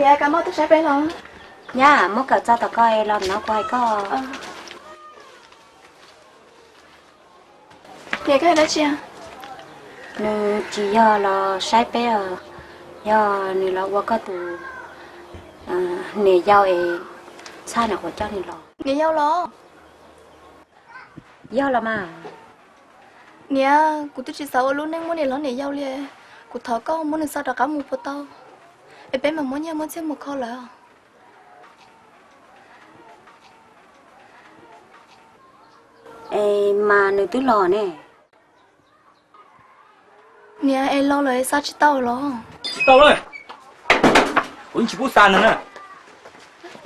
Niam, kab mob twb saib peb los. Nyab, muab kawm txog tom koj los no kuv hais koj. Niam, koj hais dab tsi? Nws tsis yog los saib peb os, yog nws los ua koj tus niam yau es txhaj nws qhuav coj nws los. Niam yau los? Yog los mas. Niam, kuv twb tsis xav ua lub neej muaj niam hlob niam yau li. Kuv thov koj muab nws xa rov qab mus puas tau, es peb mam muab nyiaj muab txiaj mus kho lawv. Es mas nws twb los ne. Niam, es los lawm xa tsis tau los? Tsis tau lawm, kuv yeej tsis pub xa nws na.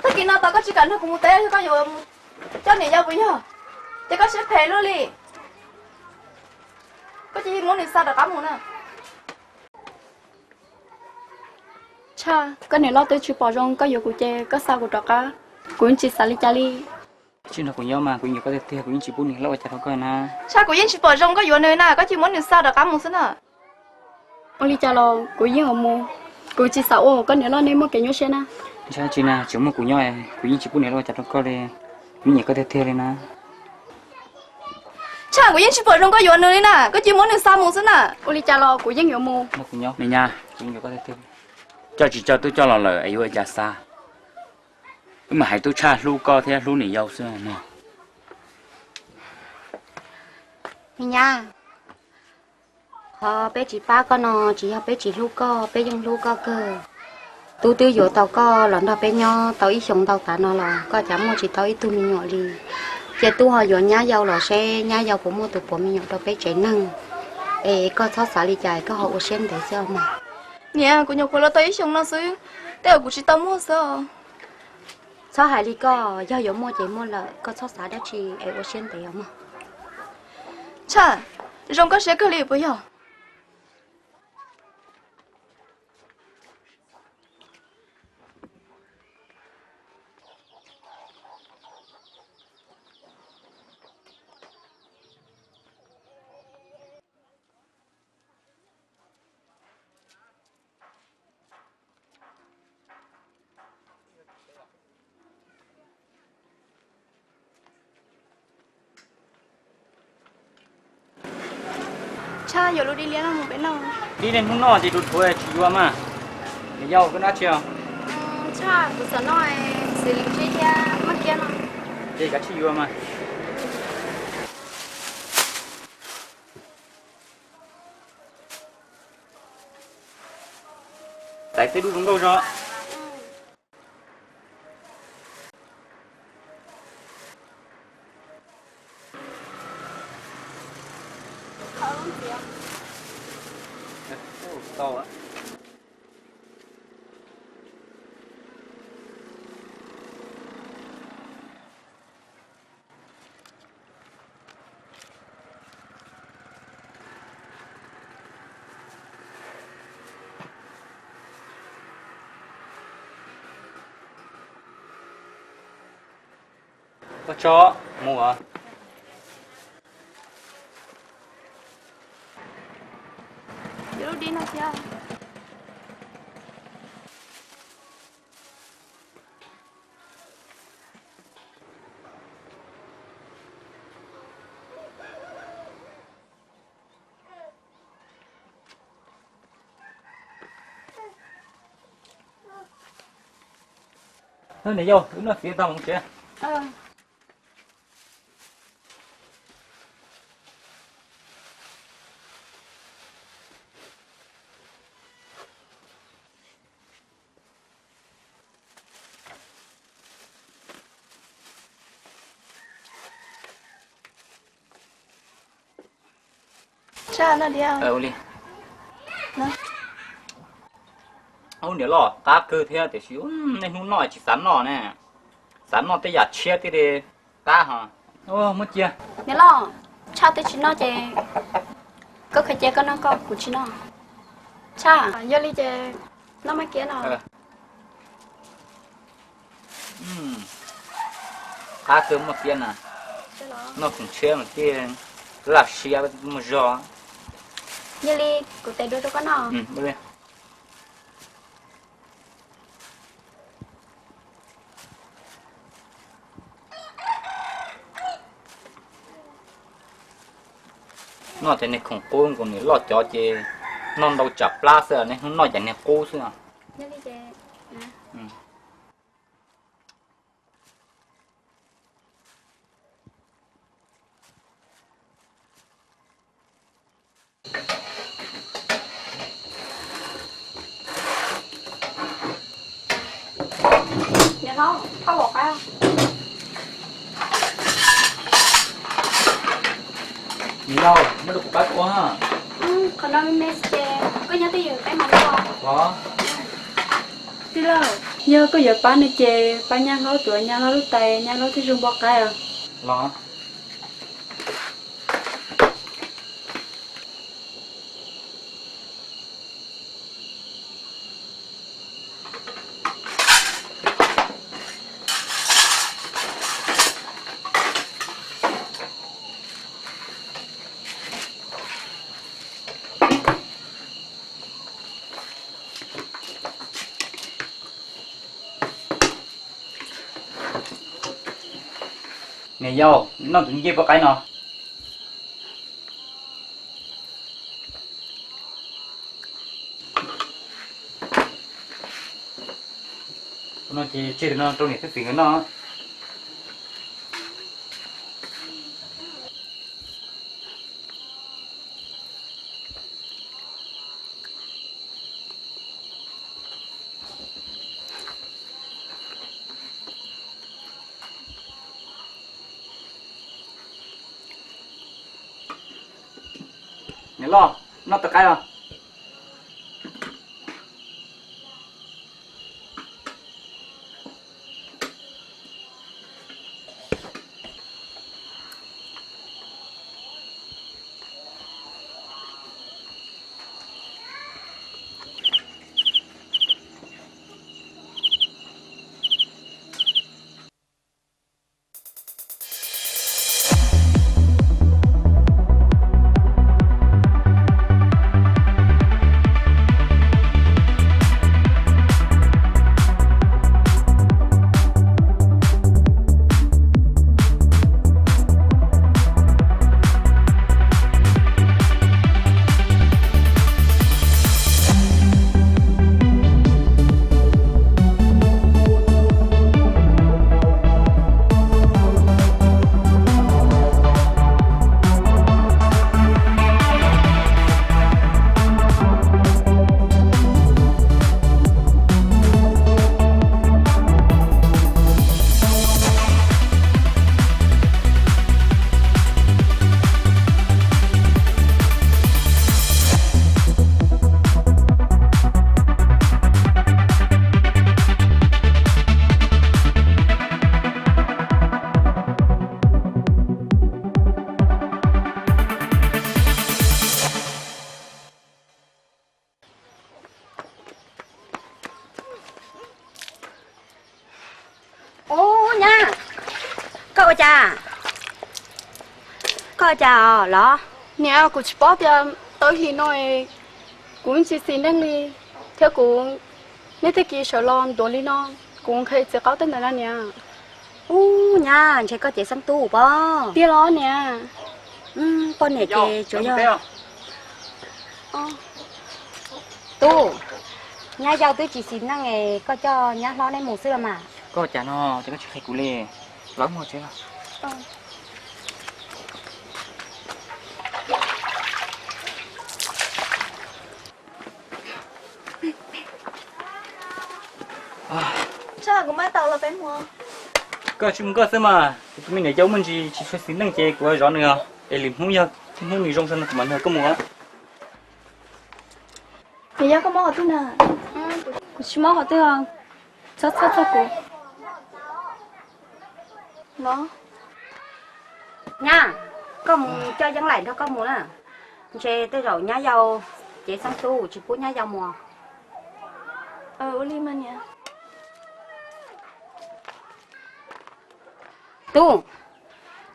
Tag kis no tos koj tsis kam nrog kuv mus teb, koj yuav mus coj niam yau puas yog? Ces koj siab phem luaj li, koj cia li muab nws xa rov qab mus na. Tshaj, koj niam loj twb tsis pom zoo koj yuav kuv ces koj xa kuv rov qab, kuv yeej tsis xav li cas li. Tsis nrog kuv nyob mas kuv yuav koj tiag tiag, kuv yeej tsis pub niam loj ua cas rau koj na. Tshaj, kuv yeej tsis pom zoo koj yuav nws na, koj cia muab nws xa rov qab mus xwb na. Ua li cas los kuv yeej yuav mus, kuv tsis xav ua koj niam loj nej muaj kev nyuaj siab na. Tsis na, tsis muaj kuv nyob, kuv yeej tsis pub niam loj ua cas rau koj li, kuv nyiam koj tiag tiag li na. Tshaj, kuv yeej tsis pom zoo koj yuav nws li na, koj cia muab nws xa mus xwb na. Ua li cas los kuv yeej yuav mus. Niam, kuv yeej yuav koj tiag tiag. Coj tsis coj twb coj los lawm es yuav ua cas xa. Wb mam hais tub Tshaj hlub koj thiab hlub niam yau xwb mog. Me nyab, qhov peb tsis pab koj no tsis yog peb tsis hlub koj, peb yeej hlub koj kawg. Tub twb yuav tau koj los nrog peb nyob tau ib xyoos ntau tas no los koj cas muaj tsis tau ib tug me nyuam li. Cia tub ho yuav nyab yau los seb nyab yau puas muaj tus puav me nyuam rau peb tsev neeg. Es koj txhob xav li cas, koj ho ua siab ntev xwb os mog. Niam, kuv nyuam qhuav los tau ib xyoos no xwb, tej zaum kuv tsis tau muaj xwb os. Txhob hais li koj, yog yuav muaj ces muaj lawm, koj txhob xav dab tsi es ua siab ntev os mog. Tshaj, zoo koj siab kawg li puas yog? Tshaj, yuav lub dib liab no mus peb noj. Dib niaj hnub noj ces ruv rhuav tsis yuav mas. Niam yau, koj noj dab tsi os? Tshaj, kuv xav noj xis lees tsib thiab maj kiab no. Ces kav tsij yuav mas. Txais tej dub zoo nkauj zog. Koj tso mus os. Yuav lub dib no thiab. Niam yau, wb noj fiav tau mus tsev. Ua li. Ub, niam loj, qab kawg thiab tiam sis niaj hnub noj tsis xav noj ne. Xav noj tej yam tshiab thiaj li qab ho. Muab cia. Niam loj, Tshaj twb tsis noj ces koj khaws cia koj noj koj, kuv tsis noj. Tshaj, yog li ces noj maj kiab no. Qab kawg maj kiab na. Noj khoom tshiab mas thiaj laj siab muaj zog. Yog li kuv tes dua rau koj noj. Noj cov niag khoom qub nkaus, niag loj cov ces noj ntau tsam plab xwb, niaj hnub noj cov niag qub xwb. Niam laus, muab rau kuv pab ua. Qhov no me me ces koj nyob twj ywm peb mam ua. Tij laug, yog koj yuav pab no ces pab nyab hlob tuav nyab hlob lub tais, nyab hlob thiaj zoo npo qaib os. Los. Niam yau, noj tus ncej poj qaib no. No ces tseg tus no rau niam thiab txiv nkawd noj. Niam loj, noj tau qaib os. Ub nyab, koj ua cas? Koj ua cas los? Niam, kuv tsis paub tias tau ib hlis no kuv tsis xis neej li, thiab kuv niaj tag kis sawv los ntuav li no, kuv nqhis txiv qaub tej ntawd na niam. Ub nyab, ntshe koj cev xeeb tub pob. Tiag los niam? Poj niam ces tsuas yog. Tub, nyab yau twb tsis xis neej es koj coj nyab hlob neb mus xwb los mas. Koj ua cas no ces koj tsis qhia kuv li. Los mus tsev los. Koj tsis mus koj xwb mas, kuv tus me niam yau muaj ntsis tsis tshua xis neej ces kuv zov nws os, es lwm hnub yog hnub nws zoo no kuv mam nrog koj mus. Niam yau, koj mob qhov twg na? Kuv tsis mob qhov twg, txhob txhawj txog kuv. Nyab, koj mus coj Yeeb Laim nrog koj mus na. Ntshe tej zaum nyab yau cev xeeb tub tsis pub nyab yau mus. Tub,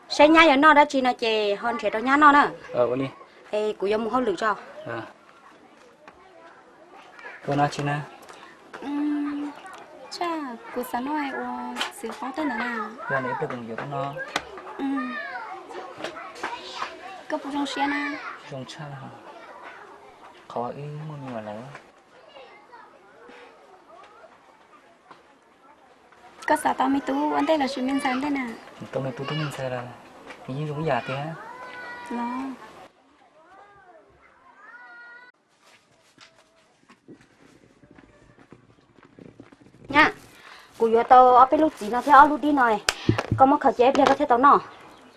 saib nyab yuav noj dab tsi no ces ho nrhiav rau nyab noj na. Es kuv yuav mus hauj lwm tso. Tsam kuv xav noj ua txiv qaub tej ntawd na. Koj puas zoo siab na? Zoo tshaj qhov wb muaj me nyuam lawm. Koj xav tau me tub ua ntej los sis me ntxhais ua ntej na? Tau me tub thiab me ntxhais los yeej zoo ib yam tiag. Los, nyab, kuv yuav tau ob peb lub txiv no thiab ob lub dib no, koj muab khaws cia ib pliag koj thiaj tau noj.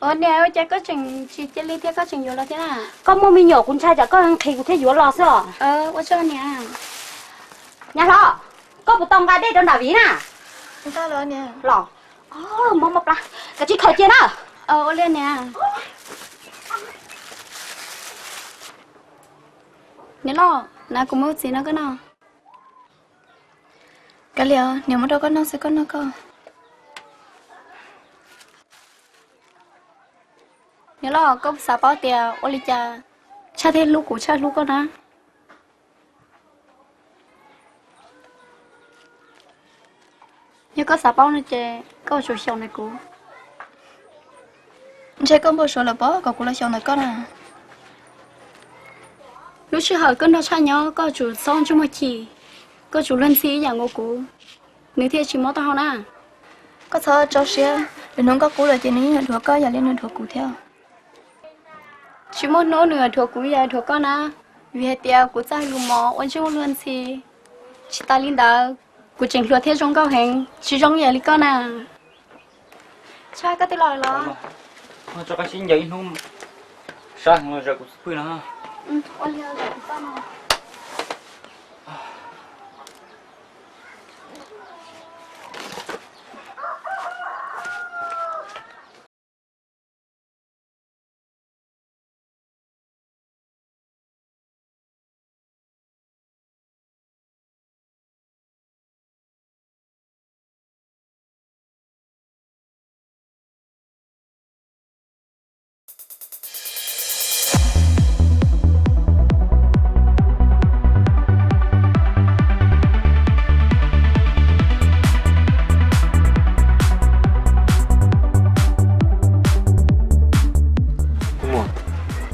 Ua niam, ua cas koj tseem tsis cia li thiab koj tseem yuav los thiab na? Koj muaj me nyuam kuv ntshai tsam koj nqhis kuv thiaj yuav los xwb os. Ua tsaug niam. Nyab hlob, koj puas tau nqa dej rau nram viv na? Los, mob mob plab, kav tsij khaws cia na. Ua li niam. Niam loj, na kuv muab txiv no koj noj. Kav liam, niam muab rau koj noj xwb, koj noj koj. Niam loj, koj xav paub tias ua li cas Tshaj thiaj hlub kuv, Tshaj hlub koj na? Yog koj xav paub no ces koj ua tsuas xyaum ntawm kuv. Ntshe koj npau suav lawm pob kom kuv los xyaum ntawm koj na. Lub sij hawm koj nrog Tshaj nyob koj ua tsuas txhob ntsej muag chim, koj ua tsuas luag ntxhi ib yam nkaus kuv, nws thiaj tsis mob taub hau na. Koj txhob tso siab, lwm hnub koj qub lawm ces nws yeej yuav dhuav koj yam li nws dhuav kuv thiab. Tsis muaj hnub nws yuav dhuav kuv ib yam dhuav koj na, vim hais tias kuv txawj hais lus mos ua ntsej muag luag ntxhi. Tsis tas li ntawd, kuv tseem hluas thiab zoo nkauj heev, tsis zoo ib yam li koj na. Tshaj, koj twb los lawm los? Tso koj sib ncaws ib hnub, sab heev los zaws kuv pw no.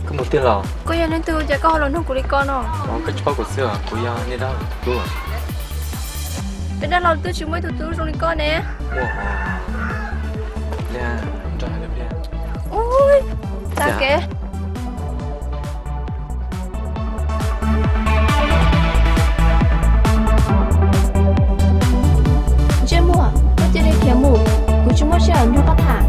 Koj mus tiag los? Koj yog leej twg ces koj ho los nug kuv li ko no? Koj tsis paub kuv xwb, kuv yog nej dab laug tub. Peb dab laug twb tsis muaj ib tug tub zoo li koj ne. Ua, tag kev. Ntsej muag, koj cia li khiav mus, kuv tsis muaj sij hawm nrog koj tham.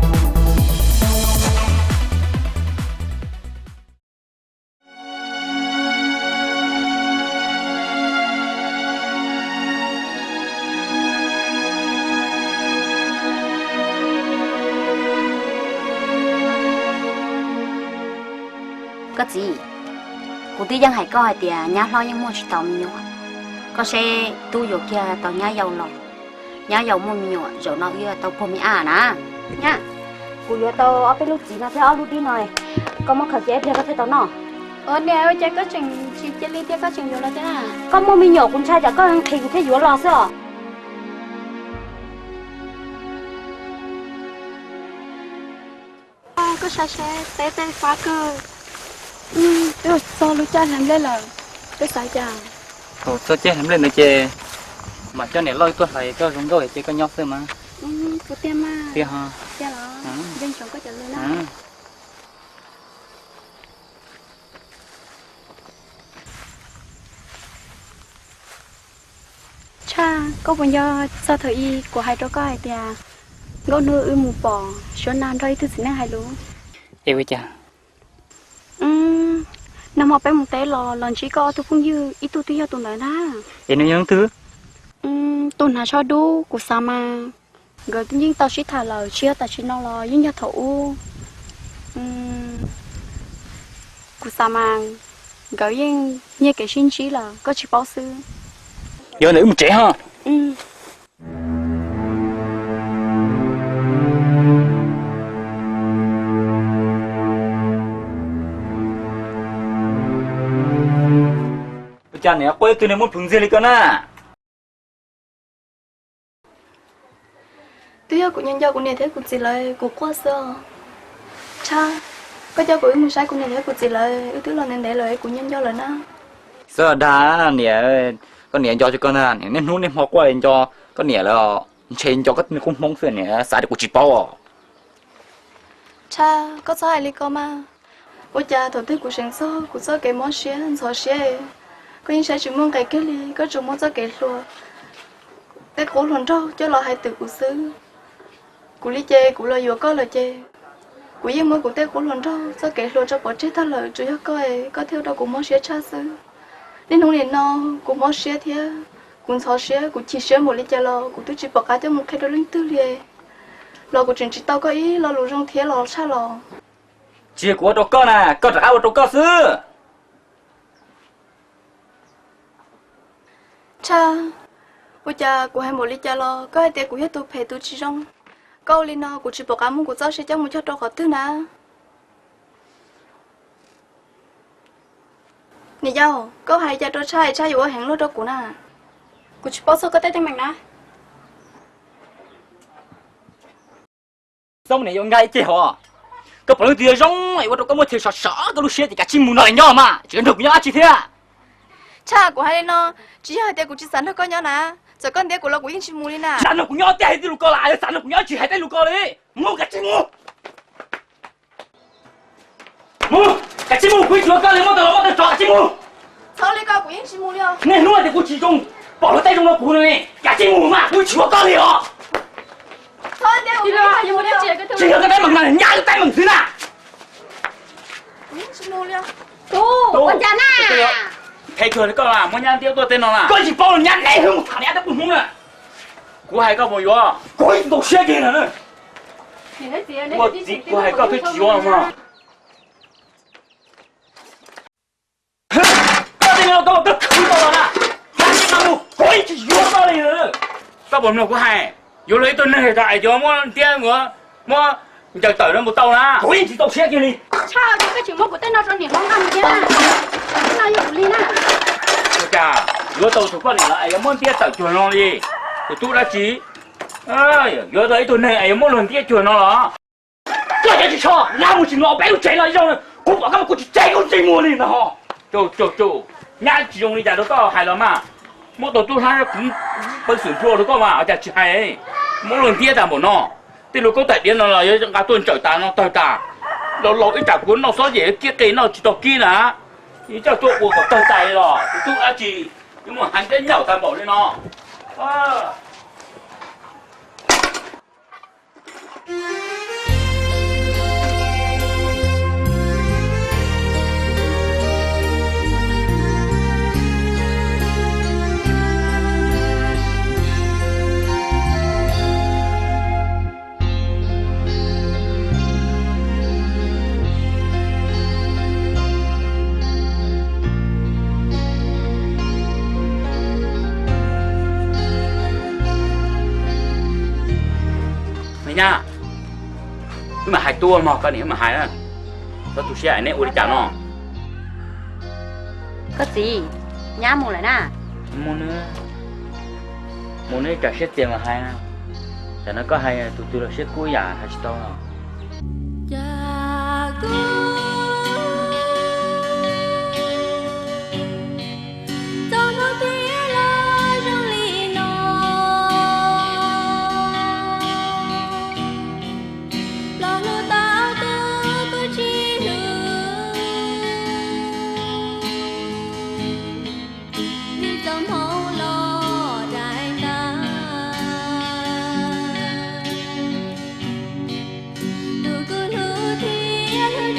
Koj txiv, kuv twb yeej hais koj hais tias nyab hlob yeej muaj tsis tau me nyuam, koj seb tub yuav kiag tau nyab yau los, nyab yau muaj me nyuam, zaum no wb yuav tau puag me ab na. Nyab, kuv yuav tau ob peb lub txiv no thiab ob lub dib no, koj muab khaws cia ib pliag koj thiaj tau noj. Ua cas koj tseem tsis cia li thiab koj tseem yuav los thiab? Koj muaj me nyuam kuv ntshai tsam koj nqhis kuv thiaj yuav los xwb os. Koj saib saib, teb tej fab kawg. Twb txog lub caij hlais nplej lawm, koj xav cas? Thaum txog caij hlais nplej ntawd ces mam coj niam loj tuaj hlais, koj zoo nkauj ces koj nyob xwb mas. Tiag ho. Tshaj, koj puas nco txog thaum ub kuv hais rau koj hais tias nkauj hnub wb mus pom Suav Nag nrog ib tug txiv neej hais lus? Es ua cas? Nag hmo peb mus teb los, los ntsib koj ob tug phooj ywg, ib tug twb yog tus ntawd ntag. Es nws yog leej twg? Tus hnav tsho dub, kuv xav mas nkawd yeej tau sib tham lawm, tsis yog tam sim no los yeej yog thaum ub. Kuv xav mas nkawd yeej nyiag kev sib ntsib lawm, koj tsis paub xwb. Yog ntawd wb mus tsev ho. Ua cas niam quaj twg niag muaj plhus ntxiag li koj na? Twb yog kuv nco nco kuv niam thiab kuv txiv lawv kuv quaj xwb os. Tshaj, Koj coj kuv wb mus saib kuv niam thiab kuv txiv lawv, wb twb los ntev ntev lawm, kuv nyob nco lawm na. Xav dag niam, koj niam nco tsis koj na, niaj hnub niaj hmo quaj nco koj niam lawm, ntshe nco koj qub hmoob xwb niam, xav tias kuv tsis paub os. Tshaj, koj txhob hais li ko mas. Ua cas thaum twg kuv seev txog kuv txoj kev mob siab ntxhov siab, koj yeej saib tsis muaj nqe kiag li, koj tsuas muab txoj kev hluas, tej qub hluas nraug coj los hais twm kuv xwb. Kuv li ces kuv los yuav koj lawm ces kuv yeej muab kuv tej qub hluas nraug txoj kev hluas tso pov tseg tag lawm, tsuas yog koj, koj thiaj ua rau kuv mob siab tshaj xwb. Niaj hnub nim no kuv mob siab thiab kuv ntxhov siab, kuv chim siab npaum li cas los kuv twb tsis pom qab coj mus qhia rau leej twg li, los kuv tseem tsis tau koj ib lo lus zoo thiab los tshaj los. Tsis yog kuv ua rau koj na, koj rov qab ua rau koj xwb. Tshaj, ua cas kuv hais npaum li cas los koj hais tias kuv yog tus phem tus tsis zoo. Koj ua li no kuv tsis pom qab muab kuv txoj sia coj mus cog rau qhov twg na. Niam yau, koj hais cas rau Tshaj es Tshaj yuav ua heev luaj rau kuv na. Kuv tsis paub txog koj tej teeb meem na. Txhob mus niam yau nkag ib ceg hos. Koj pom leej twg yuav zoo es ua rau koj muaj chaw sov sov koj lub siab ces kav tsij mus no es nyob mas tsis nrog kuv nyob dab tsi thiab. Tshaj, kuv hais li no tsis yog hais tias kuv tsis xav nrog koj nyob na, txawm koj ntiab kuv los kuv yeej tsis mus li na. Xav nrog kuv nyob thiaj hais tej lus ko los, xav nrog kuv nyob tsis hais tej lus ko li. Mus, kav tsij mus. Mus, kav tsij mus, kuv yeej tsis yuav koj li, muaj tau los muaj tau tso, kav tsij mus. Txhob li ko, kuv yeej tsis mus li os. Niaj hnub tias kuv tsis zoo, pom luag tej zoo rau kuv no ne, kav tsij mus mas, kuv yeej tsis yuav koj li os. Tsis yog koj teeb meem na, nyab koj teeb meem xwb na. Kuv yeej tsis mus li os. Tub, ua cas na? Phem kawg li koj mas, muab nyab ntiab tuaj tej no na. Koj tsis paub los nyab neb mus tham nyab tej pug hmoob na. Kuv hais koj mus yuav. Kuv yeej tsis txaus siab kiag na. Kuv hais koj twb tsis yuav mog. Koj tej no koj, koj khwv tau los na. Kuv yeej tsis yuav koj li. Koj puas mloog kuv hais, yuav luag ib tug neeg es yuav muab ntiab, muab ncaws tawm no mus tau na. Kuv yeej tsis txaus siab kiag li. Tshaj, koj tseem muab kuv tej no rau niam hlob nqa mus thiab. Tej no yog kuv li na. Ua cas yuav tau tus poj niam los es yuav muab ntiab tawm cuag no li? Tus tub dab tsi yuav tau ib tug neeg es yuav muab luag ntiab cuag no los? Koj cov tsis tshua, nqa mus tsis mus peb lub tsev no ib zaug, kuv pom koj mas kuv tsis tseg koj tsis mus li no. Nyab tsis zoo li cas rau koj hais los mas, muab tau tub hlab kuv peev xwm nplua rau koj mas ua cas tsis hais, muab luag ntiab tas npaum no. Tej lub kaub tais diav no los yuav nqa tuaj ntsawm tas no tawg tas. Laus laus ib tsam kuv noj xob yem kib qe noj tsis tau kib na, coj tuaj ua kom tawg tas los tus tub dab tsi yuav mus hais ntiab nyaum tag npaum li no. Me nyab, wb mam hais tuaj mog, koj niam wb mam hais na. Txhob tu siab es neb ua li cas no. Koj txiv, nyab mus lawm na. Mus neb, mus neb tsam siab txias mas hais. Tsam no koj hais tus twg los siab kub yam hais tsis tau. Cas kuv txoj hlub thiaj los zoo li no, los hlub tau kuv kuv tsis hlub, vim txoj hmoo los dai ntais. Tus kuv hlub thiab hlub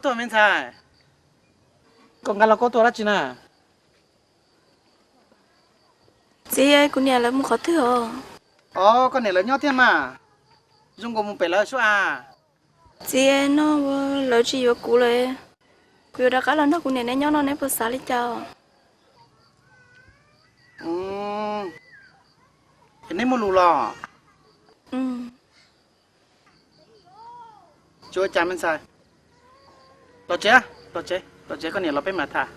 Me ntxhais, koj nqa lauj kaub tuaj dab tsi na? Txiv, kuv niam lawv mus qhov twg os? Os, koj niam lawv nyob thiab mas. Zoo nkaus mus pem lawv sub a. Txiv, no lawv tsis yuav kuv lawm. Kuv yuav rov qab los nrog kuv niam neb nyob no, neb puas xav li cas? Es neb muaj lus los? Tsis ua cas me ntxhais. Los tsev, los tsev, los tsev, koj niam los peb mam tham.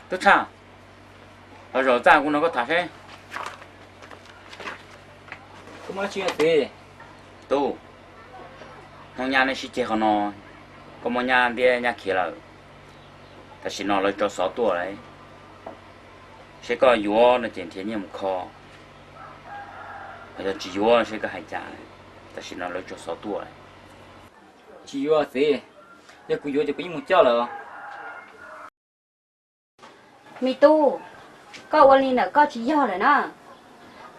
Tub Tshaj, los zaum txaj kuv nrog koj tham seb. Koj muaj dab tsi txiv? Tub, hnub nyab neb sib ceg qhov no, koj muab nyab ntiab nyab khiav lawm. Tam sim no lawv tso xov tuaj lawm. Seb koj yuav no ces nrhiav nyiaj mus kho, ho yog tsis yuav seb koj hais cas. Tam sim no lawv tso xov tuaj lawm. Tsis yuav txiv, yog kuv yuav ces kuv yeej mus coj lawm. Me tub, koj ua li ntawm koj tsis yog lawm na.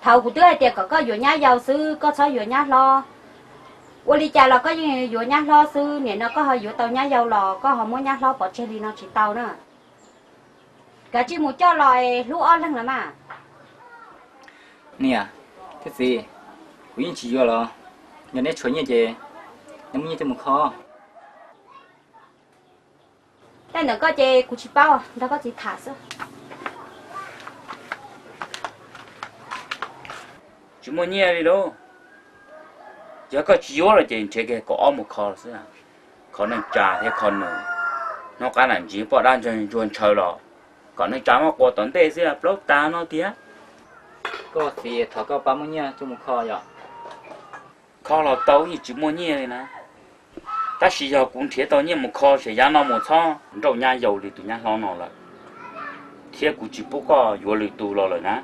Thaum kuv twb hais tias kom koj yuav nyab yau xwb, koj txhob yuav nyab hlob. Ua li cas los koj yeej yuav nyab hlob xwb, nim no koj ho yuav tau nyab yau los koj ho muab nyab hlob pov tseg li no tsis tau na. Kav tsij mus coj los es hlub ob leeg los mas. Niam thiab txiv, kuv yeej tsis yuav los, yog neb tshuav nyiaj ces neb muab nyiaj coj mus kho. Tej ntawm koj ces kuv tsis paub, nrog koj txiv tham xwb. Tsis muaj nyiaj li lauj. Yog koj tsis yuav los ces nrhiav kiag kaum ob mus kho xwb. Kho neej tsa thiab kho nws. Hnub qab nam ntsis poj dab ntsuag ntshaw los kom neej tsa muab qua tom ntej xwb, plaub tag no tiag. Koj txiv, thov koj pab muab nyiaj coj mus kho yom. Kho los tau, yeej tsis muaj nyiaj li na. Tab sis yog kuv nrhiav tau nyiaj mus kho ces yav no mus txhob nrauj nyab yau li tus nyab hlob no lawm, thiab kuv tsis pub koj yuav lwm tus los lawm na.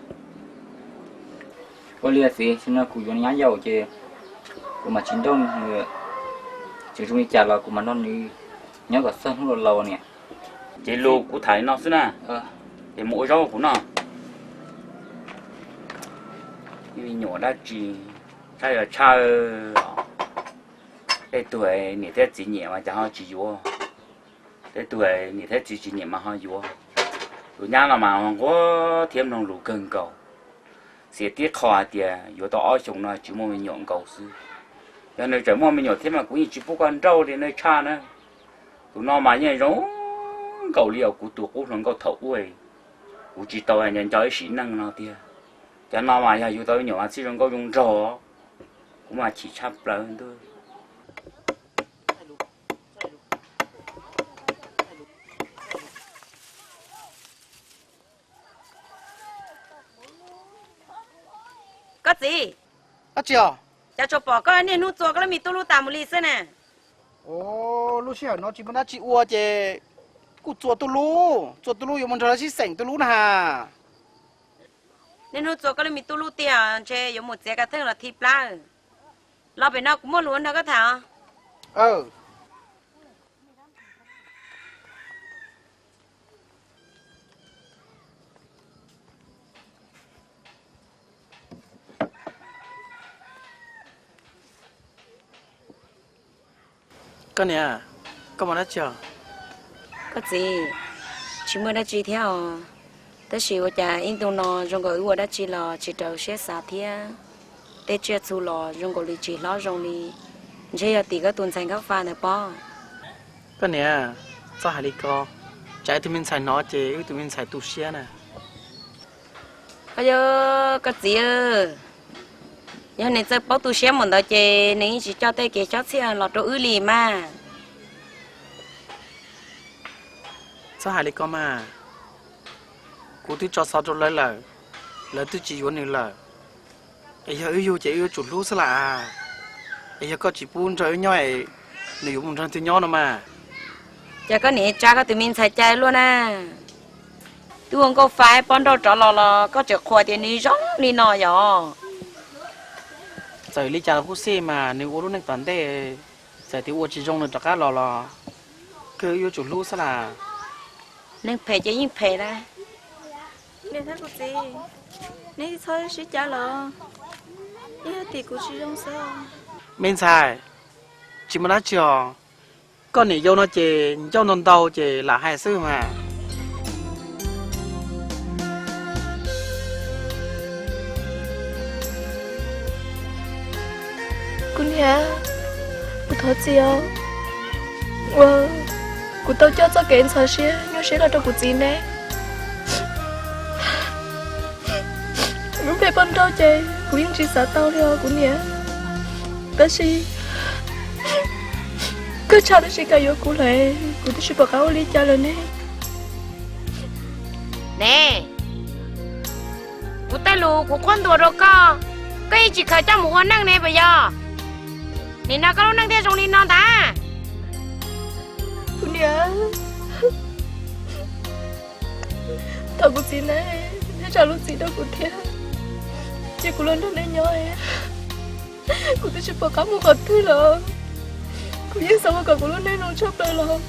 Ua li txiv, tam sim no kuv yuav nyab yau ces kuv mam tsis nrauj nws, txawm zoo li cas los kuv mam nrog nws nyob kom txog hnub laus laus niam. Ces lus kuv tham li no xwb na, ces mus ua zaub kuv noj. Me nyuam dab tsi, tshaj yog tshaj os. Tej tug niam thiab txiv nyiam mas cas ho tsis yuav, tej tug niam thiab txiv tsis nyiam mas ho yuav. Tus nyab no mas nquag thiab mloog lus kawg nkaus, xiam tib qho hais tias yuav tau ob xyoos no tsis muaj me nyuam nkaus xwb. Yog nws tseem muaj me nyuam thiab mas kuv yeej tsis pub koj nrauj li nej tshaj na. Tus no mas yeej zoo nkaus li os kuv tus qub hluas nkauj thaum ub, kuv tsis tau nco nco ib sim neej no tiag. Cov no mas yog yug tau me nyuam mas txij zoo nkauj zoo nraug, kuv mas chim tshaj plaws ntuj. Koj txiv, dab tsi os? Cas tsuas pom koj niaj hnub txua koj lub me tub lub tas mus li xwb na? Lub sij hawm no tsis muaj dab tsi ua ces kuj txua tub lub, txua tub lub yuav mus nrog lawv sib xeem tub lub na. Niaj hnub txua koj lub me tub lub tiag, ntshe yuav mus txiav kav theej los thi plab. Los pem no kuv muaj lus nrog koj tham os. Koj niam, koj muaj dab tsi os? Koj txiv, tsis muaj dab tsi thiab os. Tab sis ua cas ib ntu no zoo nkaus wb ua dab tsi los tsis raws siab xav thiab. Tej tsiaj txhu los zoo nkaus li tsis hlob zoo li. Ntshe yog tim koj tus ntxhais Nkauj Fa ntawd pob. Koj niam, txhob hais li ko, tsam wb tus me ntxhais hnov ces wb tus me ntxhais tu siab na. Koj yog koj txiv, yog nws txawj paub tu siab mus ntawd ces nws yeej tsis coj tej kev chob txhiaj los rau wb li mas. Txhob hais li ko mas, kuv twb tso xov rau lawv lawm, lawv twb tsis yuav nws lawm. Es yog wb yug ces wb yuav tsum hlub xwb las. Es yog koj tsis pub nrog wb nyob es nws yuav mus nrog twg nyob no mas. Ces koj niam tsa koj tus me ntxhais cai luaj na. Twb ua Nkauj Fa pob nrauj rov los los koj tseem qhuas tias nws zoo li no yom. Txawm li cas los kuj xij mas nws ua lub neej tom ntej, txawm tias ua tsis zoo nws rov qab los los kawg wb yuav tsum hlub xwb las. Neeg phem ces yeej phem na. Niam thiab kuv txiv, neb txhob sib cav los, yeej yog tim kuv tsis zoo xwb. Me ntxhais, tsis muaj dab tsi os. Koj niam yau no ces ncauj ntau ntau ces lam hais xwb mas. Kuv niam, kuv thov txim os, uas kuv tau coj txoj kev ntxhov siab nyuaj siab los rau kuv txiv neb. Lub npe poj nrauj ces kuv yeej tsis xav tau li os kuv niam. Tab sis koj tshaj tab sis kam yuav kuv lawm, kuv twb tsis pom qab ua li cas lawm ne. Ne, kuv tej lus kuv qhuab ntuas rau koj, koj yeej tsis khaws coj mus ua neej ne puas yog? Nim no koj lub neej thiaj zoo li no ntag. Kuv niam, thov kuv txiv neb, neb zam lub txim rau kuv thiab, cia kuv los nrog neb nyob. Kuv twb tsis pom qab mus qhov twg lawm, kuv yeej xav ua kom kuv lub neej zoo tshaj plaws los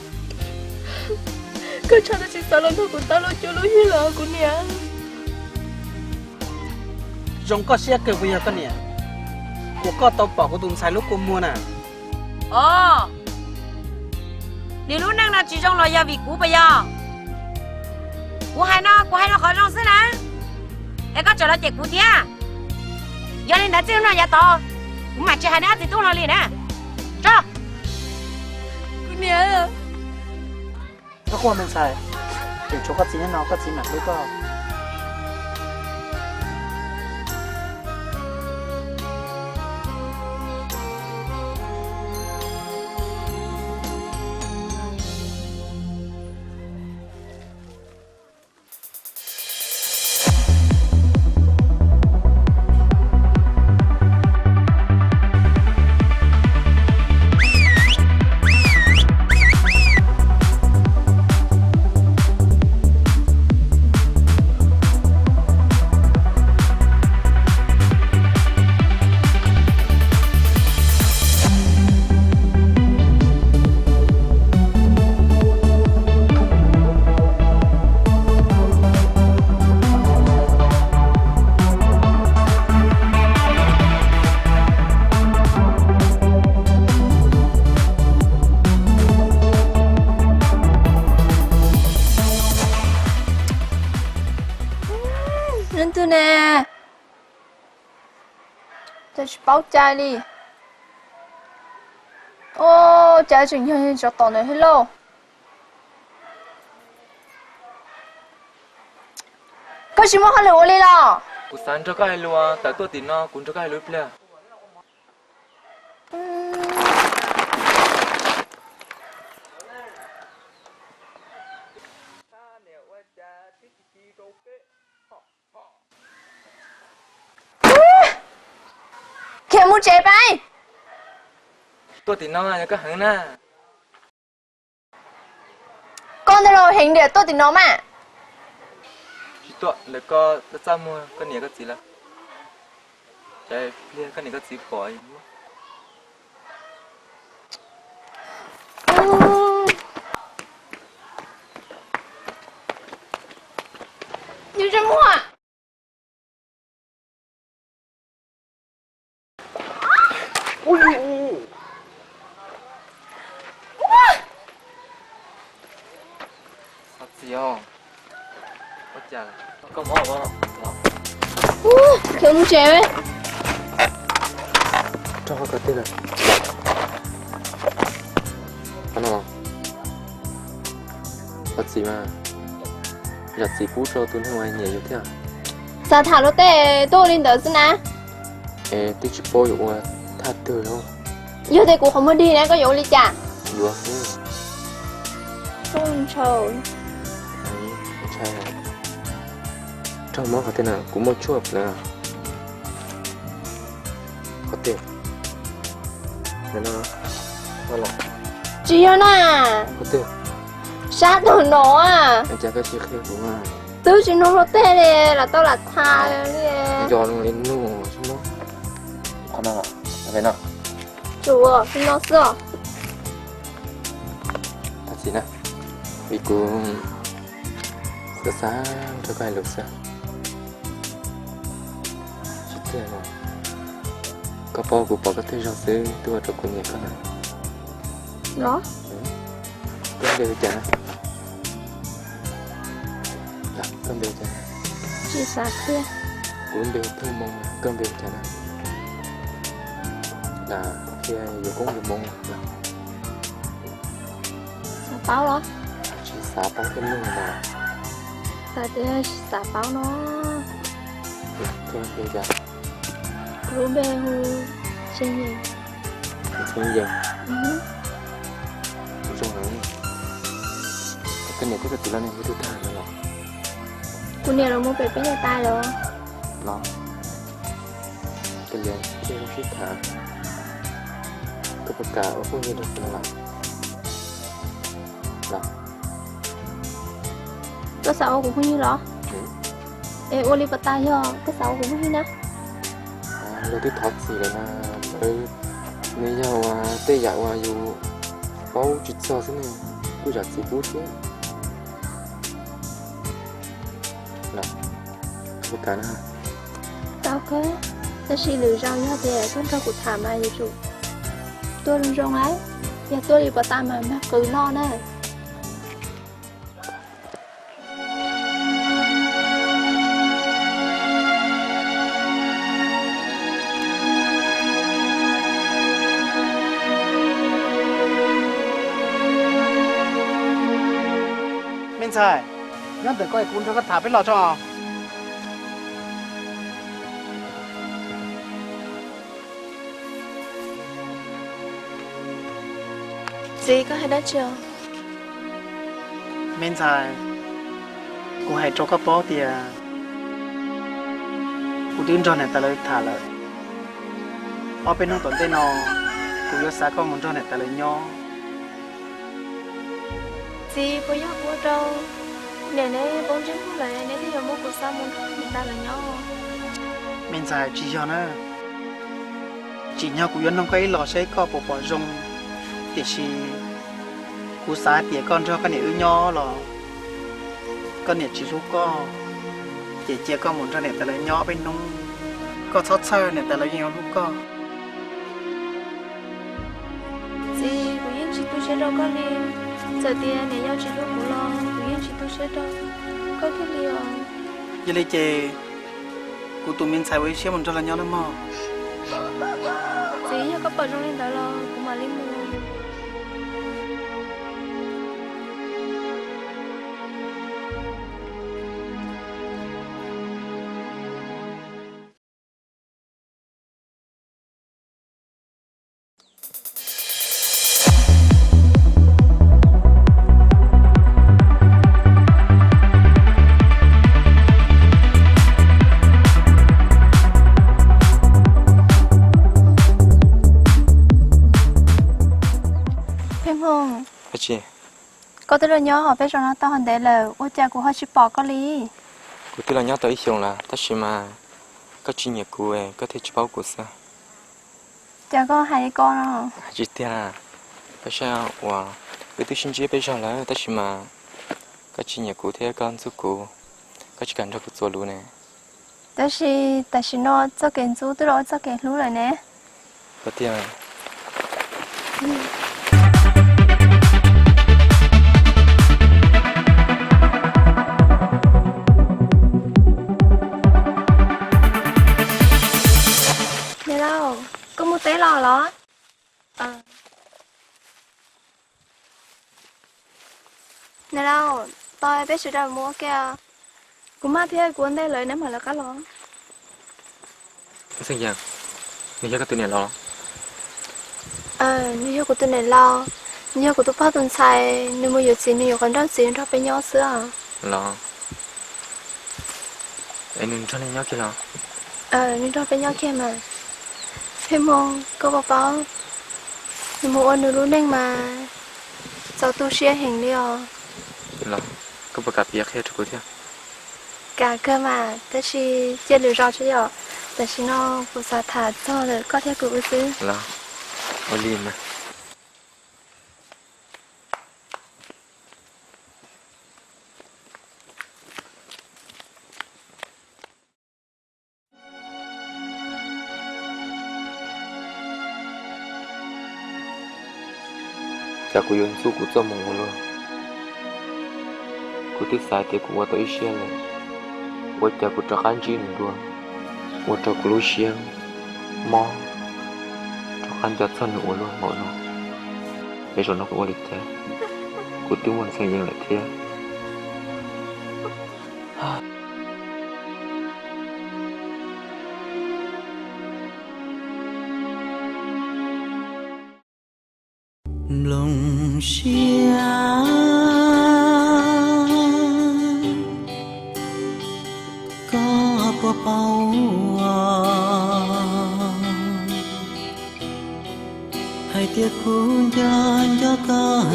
koj tshaj tab sis xav los nrog kuv tau lub cuab lub yig los kuv niam. Zoo koj siab kawg puas yog koj niam, uas koj tau pom kuv tus ntxhais lub kua muag na. Os, nws lub neej no tsis zoo los yog vim kuv puas yog? Kuv hais no kuv hais rau qhov zoo xwb na, es koj tseem los cem kuv thiab. Yog li ntawd txij hnub no yav tod kuv mam tsis hais neb ob txiv tub hlo li na. Tso. Kuv niam. Koj quaj me ntxhais, tseem tshuav koj txiv nyob no koj txiv mam hlub koj. Leej twg ne? Cas tsis paub cai li. Ua cas tseem yog tsov tom ntawd thiab lauj? Koj tsis muaj hauj lwm ua li los? Kuv xav nrog koj hais lus, tawm tuaj tim no kuv nrog koj hais lus ib pliag. Khiav mus tsev pab. Tuaj tim no yog koj heev na. Koj ntawd los heev diam, tuaj tim no mas. Tsis tuaj ntawm koj txaj muag koj niam koj txiv lawm. Cas pliag koj niam koj txiv pom. Nws tsis muag. Txiv, koj mus tsev. Rau qhov twg lawm? Qhov no, qhov txiv mas, yog txiv pub rau tus neeg uas nyiam yus thiab. Xav tham luag tej tuaj li ntawd xwb na. Es twb tsis paub yuav ua thaj twg li. Yog tias kuv qhov muag dig na koj yuav ua li cas? Yuav xwb. Ntshai. Raug mob qhov twg na, kuv muaj tshuaj pleev. Qhov twg? Tsis yog na. Qhov twg? Sab tom no. Cas koj tsis qhia kuv? Twb tsis nug luag tej li, lam tau lam tham li. Yog li nug xwb no. Qhov no, qhov no. Tsuas li no xwb os. Thov txim na, vim kuv Kuv xav nrog koj hais lus xwb. Tsis tiag los, koj paub kuv pom koj tej zog xwb twb ua rau kuv nyiam koj na. Los? Koj npe hu cas na? Koj npe hu cas? Tsis xav qhia. Kuv npe hu Pheej Hmoo, koj npe hu cas na? Lam qhia yus koob yus hmoov. Xav paub los? Tsis xav paub tej lug mas. Xav tias xav paub no. Koj npe hu cas? Kuv lub npe hu Txheej Yees. Txheej Yees. Zoo heev. Koj niam thiab koj txiv lawv nws hu twg tag no los? Kuv niam los mus pem peb niam tais lawm. Los, koj liam thiaj zoo sib tham. Koj puas kam ua phooj ywg nrog kuv no los? Los, koj xav ua kuv phooj ywg los? Es ua li puas tas yog koj xav ua kuv phooj ywg na? Luag twb thov txim lawm na, lawv, nws yog uas tej yam uas yus paub tsis txog xwb ne, kuj zam txim pub thiab. Los, koj puas kam na? Tau kawg, tab sis lwm zaus yog tias koj nrog kuv tham mas yuav tsum tuaj zoo zoo lauj, yog tuaj li puas tas mas mag qws noj na. Me ntxhais, nyob ntawm ko es kuv nrog koj tham peb los tso. Txiv, koj hais dab tsi os? Me ntxhais, kuv hais rau koj paub tias kuv twb nrog niam tais lawv tham lawm. Ob peb hnub tom ntej no kuv yuav xa koj mus nrog niam tais lawv nyob. Txiv, puas yog kuv ua rau niam neb poob ntsej muag lawm neb thiaj yuav muab kuv xa mus nrog niam tais lawv nyob? Me ntxhais, tsis yog na. Tsim nyog kuv yuav noog koj ib los seb koj puas pom zoo, tiam sis kuv xav hais tias koj nrog koj niam wb nyob los koj niam tsis hlub koj, ces cia koj mus nrog niam tais lawv nyob peb hnub, koj txhob txhawj, niam tais lawv yeej yuav hlub koj. Txiv, kuv yeej tsis tu siab rau koj li. Txawm tias niam yau tsis hlub kuv los kuv yeej tsis tu siab rau koj kiag li os. Yog li ces kuv tus me ntxhais ua ib siab mus nrog lawv nyob nawb mog. Txiv, yog koj pom zoo li ntawd los kuv mam li mus. Pheej Hmoo, koj twb los nyob hauv peb zos no tau ntev lawm, ua cas kuv ho tsis pom koj li? Kuv twb los nyob tau ib xyoos lawm, tab sis mas koj tsis nyiam kuv, koj thiaj tsis paub kuv xwb. Cas koj hais li ko no? Hais tsis tiag na, peb sab uas wb twb sib ntsib peb zog lawm, tab sis mas koj tsis nyiam kuv thiab koj ntxub kuv, koj tsis kam nrog kuv txuas lus ne. Tab sis tam sim no txoj kev ntxub twb los ua txoj kev hlub lawm ne. Koj tiag. Niam laus, koj mus teb los los? Niam laus, tos peb sawv daws mus ua ke. Kuv maj thiab kuv ua ntej lawm, neb mam lawv qab los. Xeeb Yees, nws yog koj tus niam laus? Nws yog kuv tus niam laus, nws yog kuv tus pog tus ntxhais, nws mus yuav txiv, nws yuav qhov nrauj txiv nrog peb nyob xwb os. Los, es nws nrog nej nyob kiag los? Nws nrog peb nyob kiag mas. Pheej Hmoo, koj puas paub, nws mus ua nws lub neej mas txaus tu siab heev li os. Los, koj puas kam piav qhia rau kuv thiab? Kam kawg mas, tab sis cia lwm zaus tso yom. Tam sim no kuv xav tham txog ntawm koj thiab kuv wb xwb. Los, ua li mas. Cas kuv yuav ntxub kuv txoj hmoo ua luaj? Kuv twb xav tias kuv ua tau ib siab lawm, ua cas kuv rov qab ntsib nws dua, ua rau kuv lub siab mob, rov qab nco txog nws ua luaj npaum no. Es zaum no kuv ua li cas? Kuv twb muaj ntxhais yeej lawm thiab. Nplooj siab, koj puas paub hais tias kuv nco nco koj,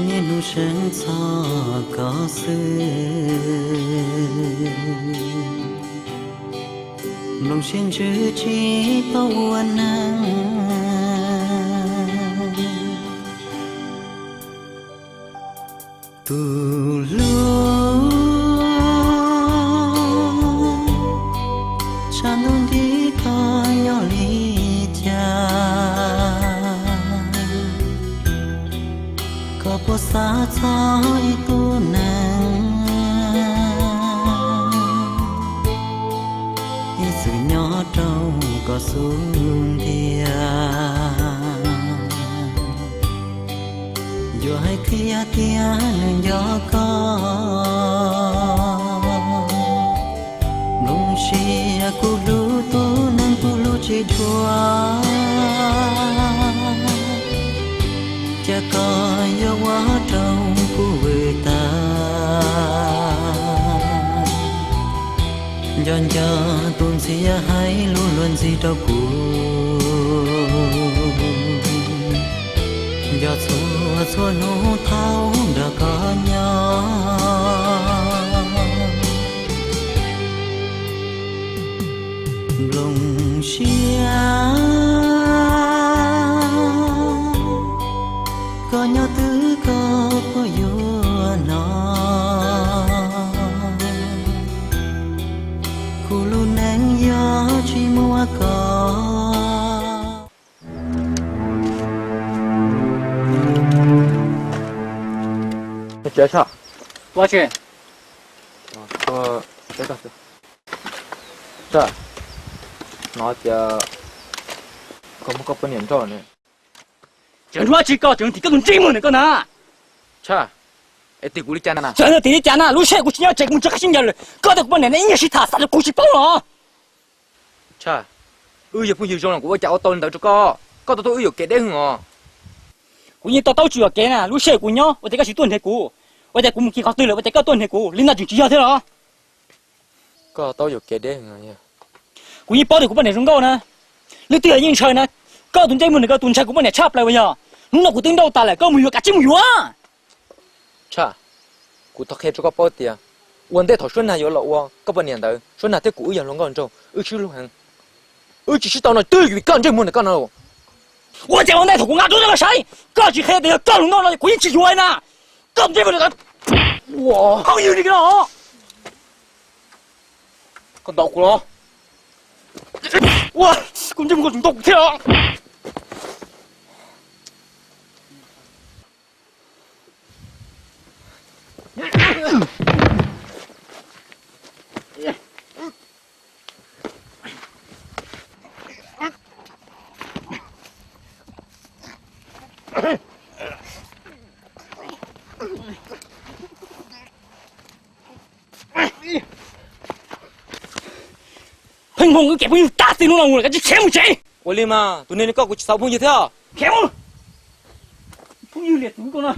niaj hnub seev txog koj xwb. Nplooj siab ntsws tsis paub ua neeg. Tus hlub, tshav ntuj nti koj nyob li cas? Koj puas xav txog ib tug neeg ib txwm nyob rau koj xub ntiag? Yuav hais tias tiag nws nco koj. Nplooj siab, kuv hlub tus neeg kuv hlub tsis dhua, cas koj yuav ua rau kuv vwm tas. Nco nco tus ntxhias hais lus luag ntxhi rau kuv, nco txhua txhua hnub thaum nrog koj nyob. Nplooj siab, koj nyob twg koj puas yuav hnov, kuv lub neej yog tsis muaj koj. Hnov tias koj muaj koj poj niam nrauj ne. Tseem hnub tsis koj tseem tim koj tus ntsej muag ntawm koj na. Tshaj, es tim kuv li cas na? Txawm yog tim li cas na, lub sij hawm kuv tsis nyob tsev kuv mus tso qab sib ncaws lawm, koj thiab kuv poj niam ne ib nyuag sib tham xav li kuv tsis paub los. Tshaj, wb yog phooj ywg zoo los kuv ua cas ua tau li ntawd rau koj, koj tau tuaj wb yuam kev deb hwv os. Kuv yeej to taub tsis yuam kev na, lub sij hawm kuv nyob ua cas koj tsis tuaj nrhiav kuv, ua cas kuv mus kis qhov twg lawm ua cas koj tuaj nrhiav kuv li no tseem tsis yog thiab los. Koj tau yuam kev deb. Kuv yeej paub tias kuv poj niam zoo nkauj na, leej twg los yeej ntshaw na. Koj tus ntsej muag ntawm koj tus ntshaw kuv poj niam tshaj plaws uas yog. Hnub no kuv twb nrauj tas lawm, koj mus yuav kav tsij mus yuav. Tshaj, kuv thov qhia rau koj paub tias ua ntej thaum Suab Nag yuav los ua koj poj niam ntawd, Suab Nag thiab kuv wb yog hluas nkauj nraug, wb sib hlub heev. Wb tsis sib tau no twb vim koj ntsej muag ntawm koj no. Ua cas ua ntej thaum kuv nqa duab rau koj saib, koj tsis qhia tias yog koj hluas nkauj no kuv yeej tsis yuav na. Koj tus ntsej muag ntawm koj, phooj ywg li no. Koj ntaus kuv los? Ua, kuv ntsej muag koj tseem ntaus kuv thiab. Pheej hmoo wb kev phooj ywg tag txij hnub no mus lawm, koj tsis khiav mus tsev. Ua li mas tus neeg li koj kuv tsis xav phooj ywg thiab. Khiav mus. Phooj ywg liam tus koj no.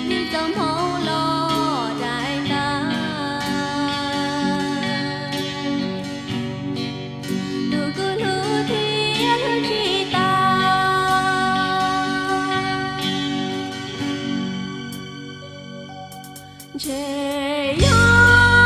Nws txoj hmoo los dai ntas, tus kuv hlub thiab hlub tsis tas. Ntshe yog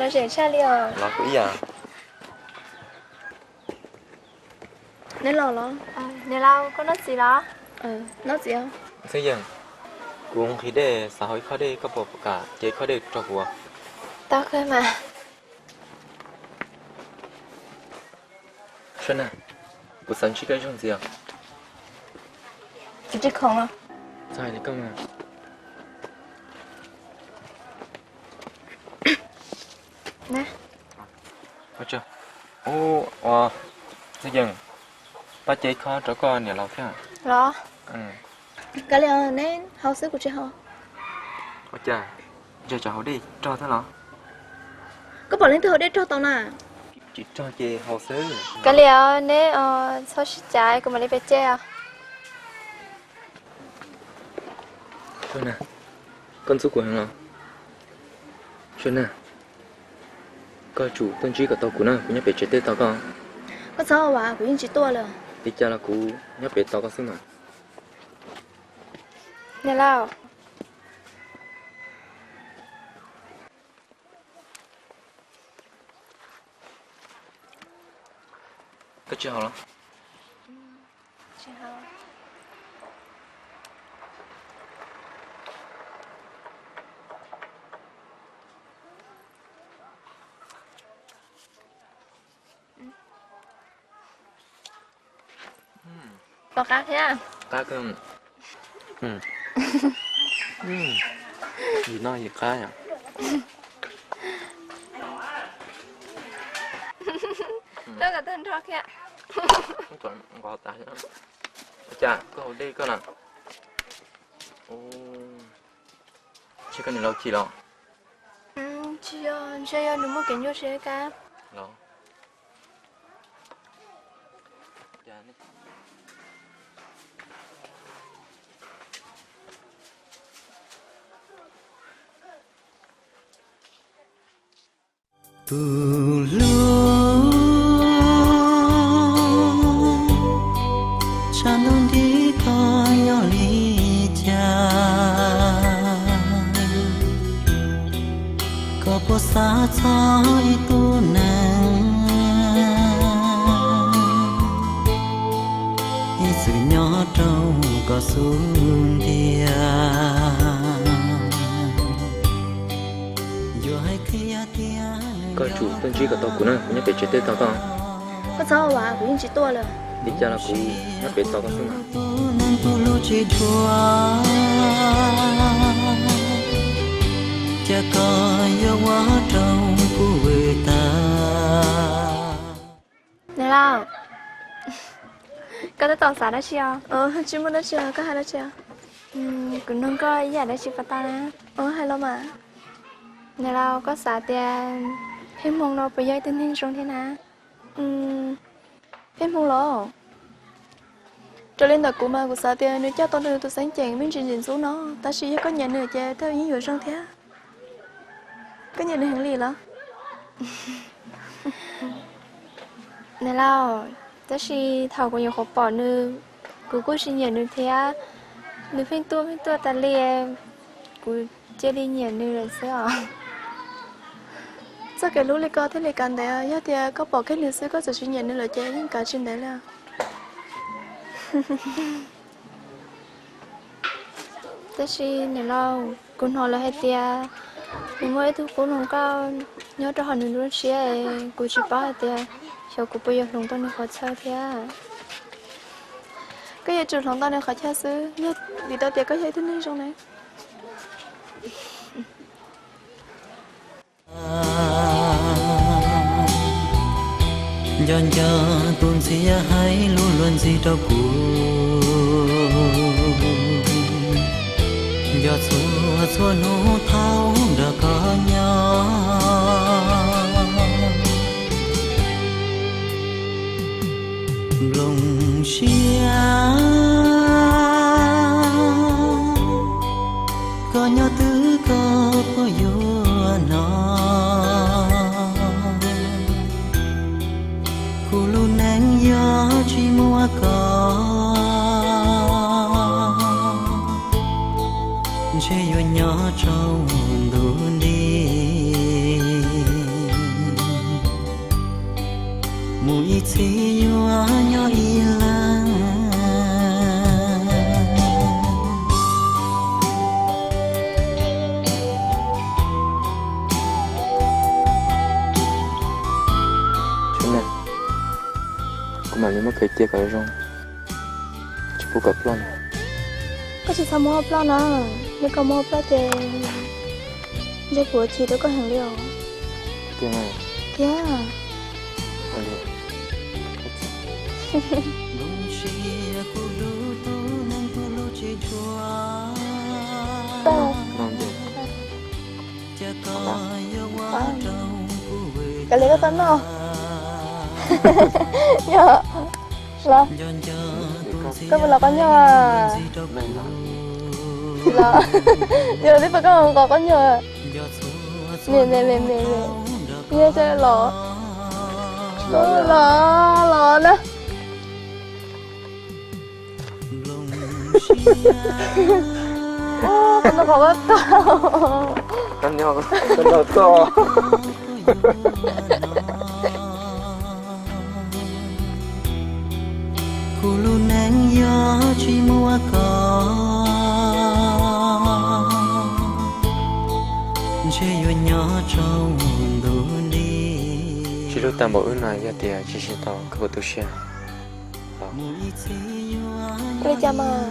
Los kuv ib yam. Neb los los? Niam laus, koj noj txiv los? Noj txiv. Xeeb Yeej, kuv nqhis dej xav haus ib khob dej, koj puas kam cev ib khob dej rau kuv? Tau kawg mas. Sab na, kuv xav ntsib koj ib zaug ntxiv os. Tsis khoom los? Txhob hais li koj mas. Ua, Xeeb Yeej, pab cev ib khob rau koj niam laus thiab los? Kav liam, neb haus xwb, kuv tsis haus. Ua cas ntshe tsam haus dej rog thiab los? Koj pom leej twg haus dej rog tau na? Tsis rog ces haus xwb. Kav liam, neb txhob sib cav, kuv mam li pem cev os. Sab na, koj ntxub kuv heev los? Sab na, koj tsum tuaj ntsib kom tau kuv na, kuv nyob pem tsev teb tos koj. Koj txhob ua, kuv yeej tsis tuaj lawm. Li cas los kuv nyob pem tos koj xwb mas. Niam laus. Koj tsis haus los? Pom qab thiab. Qab kawg. Yim no yim qab yom. Koj kom tag nrho thiab. Nqos tas. Cas koj haus dej koj na? Ntshe koj niam laus chim los? Tsis yog, ntshe yog nws muaj kev nyuaj siab kab. Tus hlub, tshav ntuj nti koj nyob li cas, koj puas xav txog ib tug neeg ib txwm nyob rau koj xub ntiag. Koj tsum tuaj ntsib kom tau kuv na, kuv nyob pem tsev teb tos koj. Koj txhob ua, kuv yeej tsis tuaj lawm. Li cas los kuv nyob pem tos koj xwb mas. Cas koj yuav ua rau kuv vwm tag. Niam laus, koj tab tom xav dab tsi os? Tsis muaj dab tsi os, koj hais dab tsi os? Kuv nug koj ib yam dab tsi puas tau na? Hais los mas. Niam laus, koj xav tias Pheej Hmoo no puas yog ib tug neeg zoo thiab na? Pheej Hmoo los? Raws li ntawm kuv mas kuv xav tias nws coj tau nws tus xeeb ceem me ntsis ntxim ntxub no, tab sis yog koj nyiam nws ces thawj yeej yuav zoo thiab. Koj nyiam nws heev li los? Niam laus, tab sis thaum kuv nyuam qhuav pom nws, kuv kuj tsis nyiam nws thiab. Nws pheej tuaj pheej tuaj tas li, kuv cia li nyiam nws lawm xwb os. Txoj kev hlub li ko thiaj li kav ntev, yog tias koj pom kiag nws xwb koj txawm tsis nyiam nws lawm ces yeej kav tsis ntev li. Tab sis niam laus, kuv hnov lawv hais tias nws muaj ib tug qub hluas nkauj nyob rau hauv nws lub siab, kuv tsis paub hais tias xyov kuv puas yuav hloov tau nws qhov chaw thiab. Koj yuav tsum hloov tau nws qhov chaw xwb, yog vim tau tias koj yog ib tug neeg zoo ne. Nco nco tus ntxhiab hais lus luag ntxhi rau kuv, nco txhua txhua hnub thaum nrog koj nyob. Nplooj siab koj nyob twg koj puas yuav hnov, kuv lub neej yog tsis muaj koj, ntshe yuav nyob tsaus ntuj nti. Mus ib txhis yuav nyob ib leeg. Kuv mam li muab khaws cia kom zoo, tsis pub kom ploj na. Koj tsis txhob muab ploj na, yog koj muab ploj ces ntshe kuv ua chim rau koj heev li os. Tiag. Tiag. Kav liam koj txhob noj. Yog los, koj puas los qhov nyuj? Tsis los. Yog li pab koj nqos qhov nyuj. Me me me me me, yog coj los, los los na. Qhov no qhov vaj tau. Kuv lub neej yog tsis muaj koj, ntshe yuav nyob tsaus ntuj li. Tsis hlub tag npaum wb no, yog tias tsis sib tau koj puas tu siab? Ua li cas mas,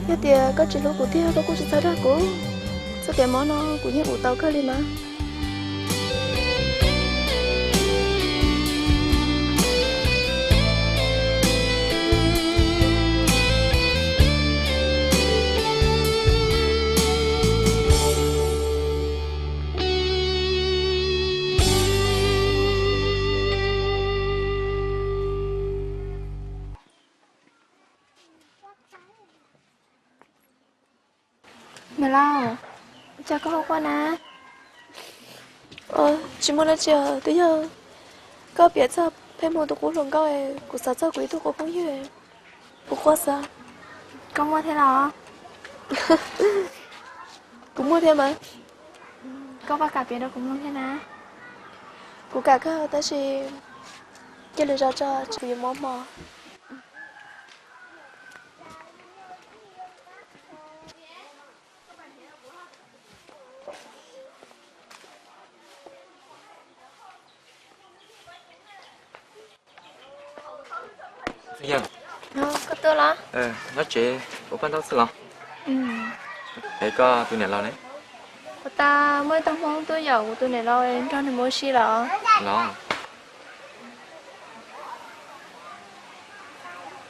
yog tias koj tsis hlub kuv tiag koj kuj tsis txhob dag kuv. Txoj kev mob no kuv yeej ua tau kawg li mas. Niam laus, cas koj ho quaj na? Tsis muaj dab tsi, twb yog koj piav txog peb mus tus qub hluas nkauj, kuv xav txog kuv ib tug qub phooj ywg, kuv quaj xwb. Koj muaj thiab los? Kuv muaj thiab mas. Koj puas kam piav rau kuv mloog thiab na? Kuv kam kawg tab sis cia lwm zaus tso, kuv yuav muab hmo. Yeej, koj tuaj los? Nyob tsev ua paj ntaub xwb los? Es koj tus niam laus ne? Kuv tas muaj ib tug Hmoob tuaj yaum kuv tus niam laus nrog nws mus ua si los. Los.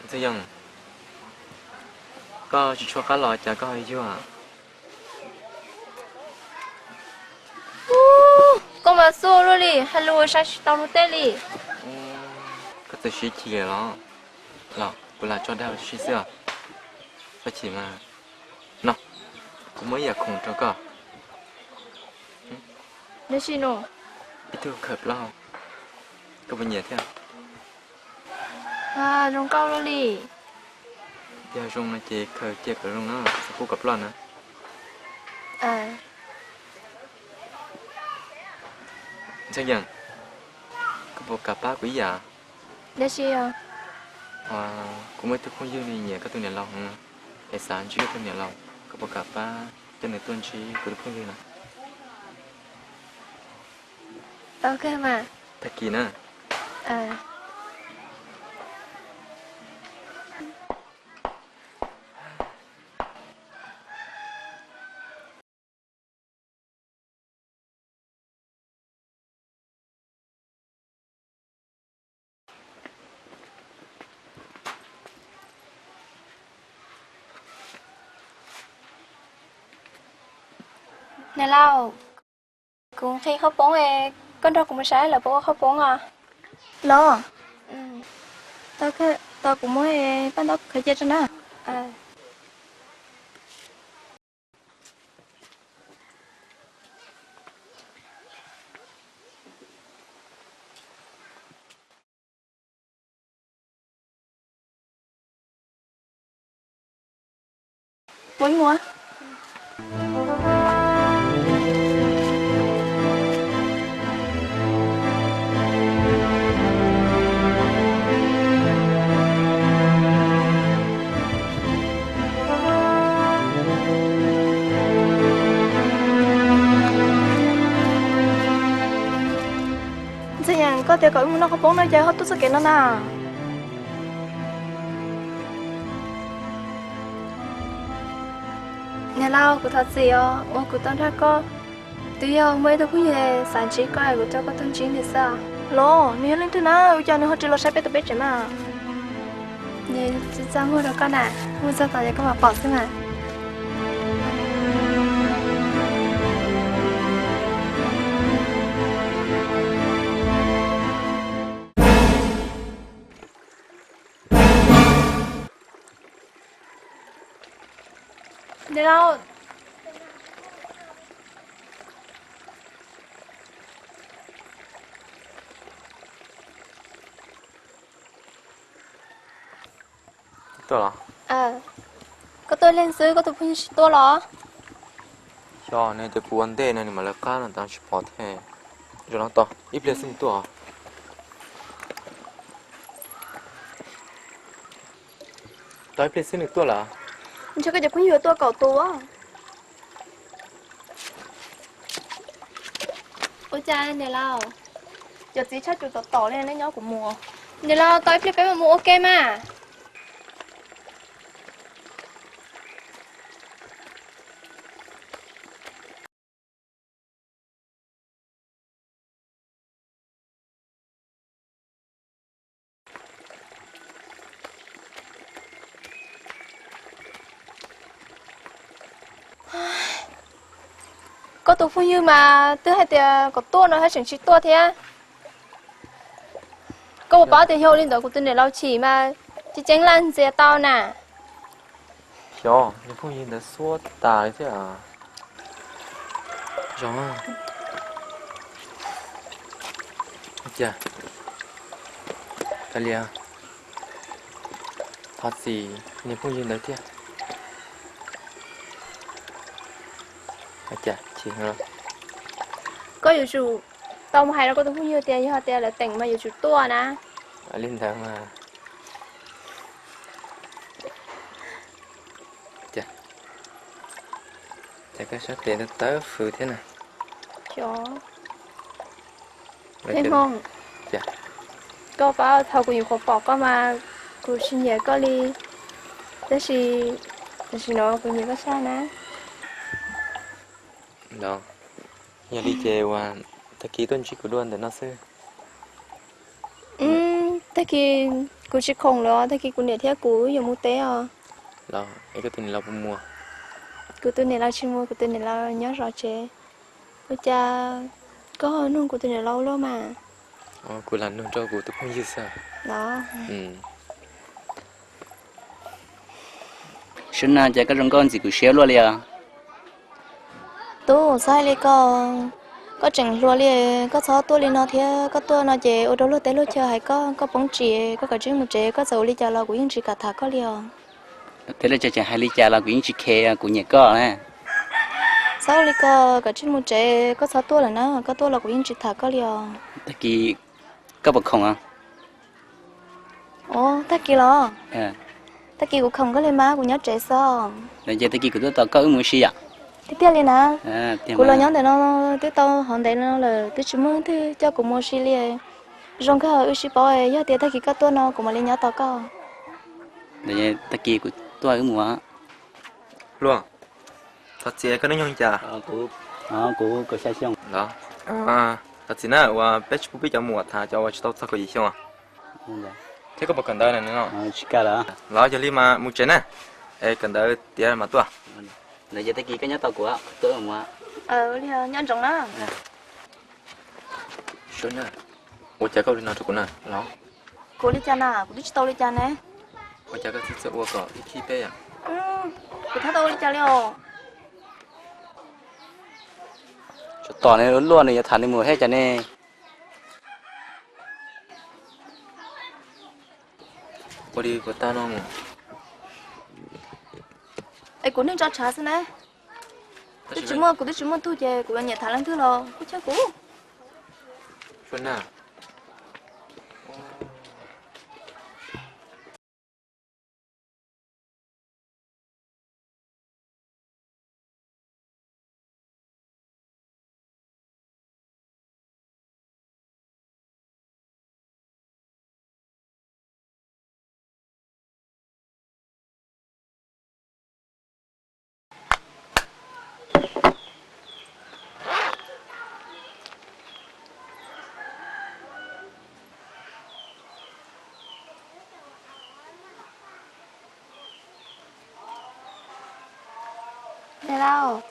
Ntxwg Yeej, koj tsis tshua qab los cas koj ho yuag? Koj mas xub luaj li, hais lus saib tsis tau luag tej li. Koj txawm siv chim los? Los kuv lam tso dag ua si xwb os. Txhob chim mas. No, kuv muab ib yam khoom rau koj. Dab tsi no? Ib tug khawm plaub hau, koj puas nyiam thiab? Zoo nkauj luaj li. Yog zoo no ces khaws cia kom zoo na, txhob pub kom ploj na. Ntxwg Yeej, koj puas kam pab kuv ib yam? Dab tsi os? Kuv muaj ib tug phooj ywg nws nyiam koj tus niam laus heev, es xav ntsib koj tus niam laus, koj puas kam pab coj nws tuaj ntsib kuv tus phooj ywg na? Tau kawg mas. Tag kis na. Niam laus, kuv nqhis qhaub poob, koj nrog kuv mus saib lawv puas ua qhaub poob os. Los, tos kuv muab paj ntaub khaws cia tso na. Mus ib mus. Koj tias kom wb mus noj qhov poob no cas ho tuaj txoj kev no na? Niam laus, kuv thov txim os uas kuv tau dag koj. Twb yog muaj ib tug phooj ywg xav ntsib koj, kuv coj koj tuaj ntsib nws xwb. Los nws yog leej twg na, ua cas nws ho tsis los saib peb tom peb tsev mas? Nws tsis txaj muag rau koj na, muaj txog tos ces koj mam pom xwb mas. Niam laus, koj tuaj leeg xwb, koj tus phooj ywg tsis tuaj los? Xyov, nws tias kuv ua ntej no nws mam lawv qab no tas tsis pom thiab. Zaum no tos ib pliag xwb nws tuaj. Tos ib pliag xwb nws tuaj lawm. Ntshe koj cov phooj ywg tuaj kaum tus. Ua cas niam laus, cov txiv tshaj cum tom tom li, neb nyob kuv mus. Niam laus, tos ib pliag peb mam mus ua ke mas. Koj tus phooj ywg mas twb hais tias kom tuaj no thiab tseem tsis tuaj thiab. Koj puas paub tias yog li ntawd kuv tus niam laus chim mas tsis ceeb laj ntxias tau na. Xyov, nws phooj ywg ntawd xuab tas li thiab. Zoo, cas, kav liam, thov txim niag phooj ywg ntawd thiab. Cas chim heev. Koj yuav tsum tau mus hais rau koj tus phooj ywg tias yog tias lawv teem mas yuav tsum tuaj na. Li ntawd mas. Cas, cas koj sab tes tawv fws thiab na. Xyov, Pheej Hmoo, koj paub thaum kuv nyuam qhuav pom koj mas kuv tsis nyiam koj li, tab sis tam sim no kuv nyiam koj tshaj na. Los, yog li ces uas tag kis tuaj ntsib kuv dua ntawm no xwb. Tag kis kuv tsis khoom lawm, tag kis kuv niam thiab kuv yuav mus teb os. Los es koj tus niam laus puas mus? Kuv tus niam laus tsis mus, kuv tus niam laus nyob zov tsev. Ua cas koj ho nug kuv tus niam laus ua luaj mas? Kuv lam nug rau kuv tus phooj ywg xwb. Los, Suab Nag, cas koj zoo nkauj ntxim kuv siab luaj li os? Tub, txhob hais li ko, koj tseem hluas li, koj txhob tuaj li no thiab, koj tuaj no ces ua rau luag teb luag chaw hais koj, koj poob tsis, koj kav tsij mus tsev, koj txawm ua li cas los kuv yeej tsis kam tham koj li os. Teb luag chaw tseem hais li cas los kuv yeej tsis khe, kuv nyiam koj na. Txhob ua li ko, kav tsij mus tsev, koj txhob tuaj lawm na, koj tuaj los kuv yeej tsis tham koj li os. Tag kis koj puas khoom os? Ov, tag kis los? Tag kis kuv khoom kawg li mas, kuv nyob tsev xwb. Ces tag kis kuv tuaj tos koj wb mus ua si yom? Tiag tiag li na. Kuv los nyob ntawm no twb tau hov ntev no lawm, twb tsis muaj leej twg coj kuv mus ua si li. Zoo kawg wb sib paub, yog tias tag kis koj tuaj no kuv mam li nyob tos koj. Tag kis kuv tuaj wb mus. Hluas, thov txim, koj hnub nyoog li cas? Kuv kaum xya xyoo. Los, thov txim na uas peb tsis pub peb cov muam tham cov uas tsis tau txog kaum yim xyoo. Thiab koj puas kawm ntawv na? Tsis kawm lawm. Los yog li mas mus tsev na, es kawm ntawv tiav mas tuaj. Ces tag kis koj nyob tos kuv, tuaj mus. Nyob ntsoov na. Suab Nag, ua cas koj ua li no rau kuv na? Los, kuv li cas na, kuv twb tsis tau li cas ne. Ua cas koj txhob txwm ua kom ib khib peb yom? Kuv txhob tau ua li cas li os. Tsov tom nws luaj, nws yuav tham nws mus thiab cas ne. Ua li puas tag no mus? Es kuv neej tso tshav xwb na. Twb tsis muaj, kuv twb tsis muaj tug ces kuv nyiam tham leej twg los kuj chab kuv. Suab Nag. Niam laus,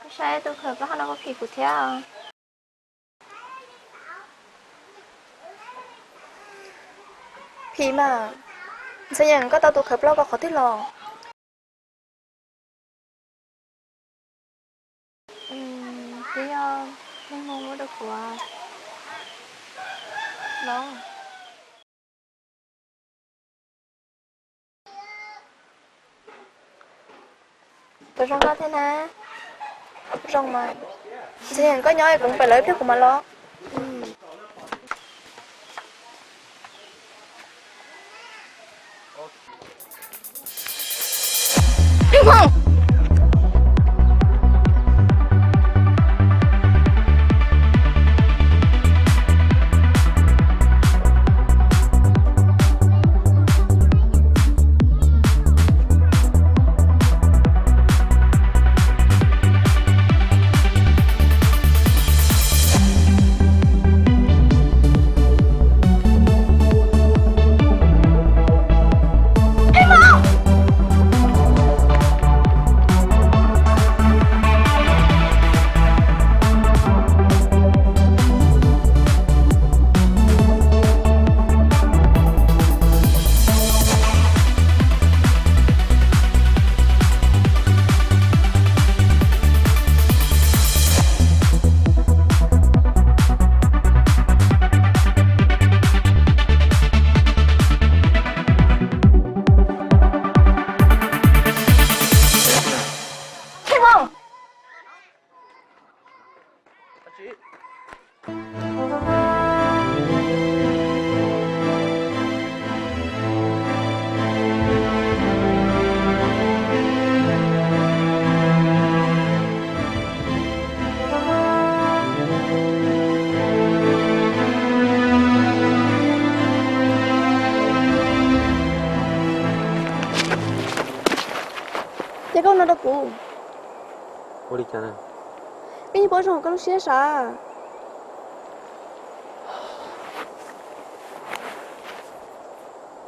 koj saib tus khaws plaub hau no puas phim kuv thiab? Phim mas. Ntxhee Yees, koj tau tus khaws plaub ko qhov twg los? Twb yog Neej Hmoo muab rau kuv los. Puas zoo koj thiab na? Zoo mas. Ntxhee Yees, koj nyob es kuv mus pem lawv ib pliag kuv mam los. Ces koj ua no rau kuv ua li cas? Koj yeej paub zoo koj lub siab sav.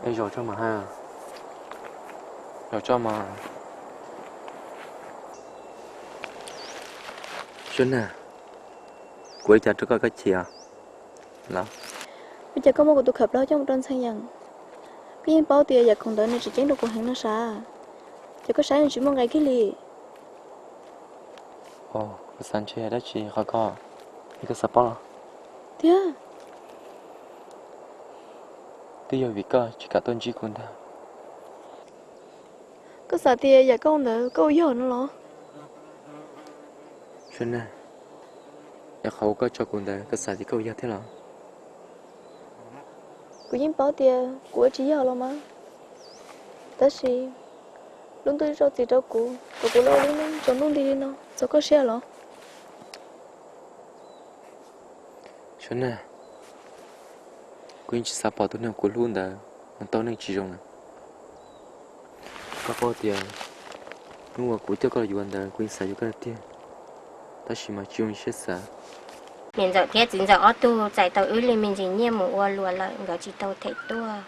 Es zaum tso mas ha. Zaum tso mas. Suab Nag, kuv ua li cas rau koj koj chim los? Ua cas koj muab kuv tus khawv plaub coj mus rau Ntxhee Yees? Koj yeej paub tias yam khoom ntawd nws tseem ceeb rau kuv heev no sav. Ces koj saib nws tsis muaj nqe kiag li. Kuv xav ntshe dab tsi qhov ko, es koj xav paub los? Tiag. Twb yog vim koj tsis kam tuaj ntsib kuv ntag. Koj xav tias yam koj ua ntawd koj ua yog no los? Suab Nag, es qhov uas koj tso kuv ntawd koj xav tias koj ua yog thiab los? Kuv yeej paub tias kuv ua tsis yog los mas. Tab sis lub ntuj tso txim rau kuv kom kuv los ua lub neej tsaus ntuj nti li no txog koj siab los? Suab Nag, kuv yeej tsis xav pom tus neeg kuv hlub ntawd mus tau neej tsis zoo lawm. Koj paub tias hnub uas kuv coj koj los yuav ntawd kuv yeej xav yuav koj tiag, tab sis mas tsis zoo li siab xav. Niam ntxawm thiab txiv ntxawm ob tug txais tau wb li me ntsis nyiaj mus ua luam lawm nkawd tsis tau them tuaj,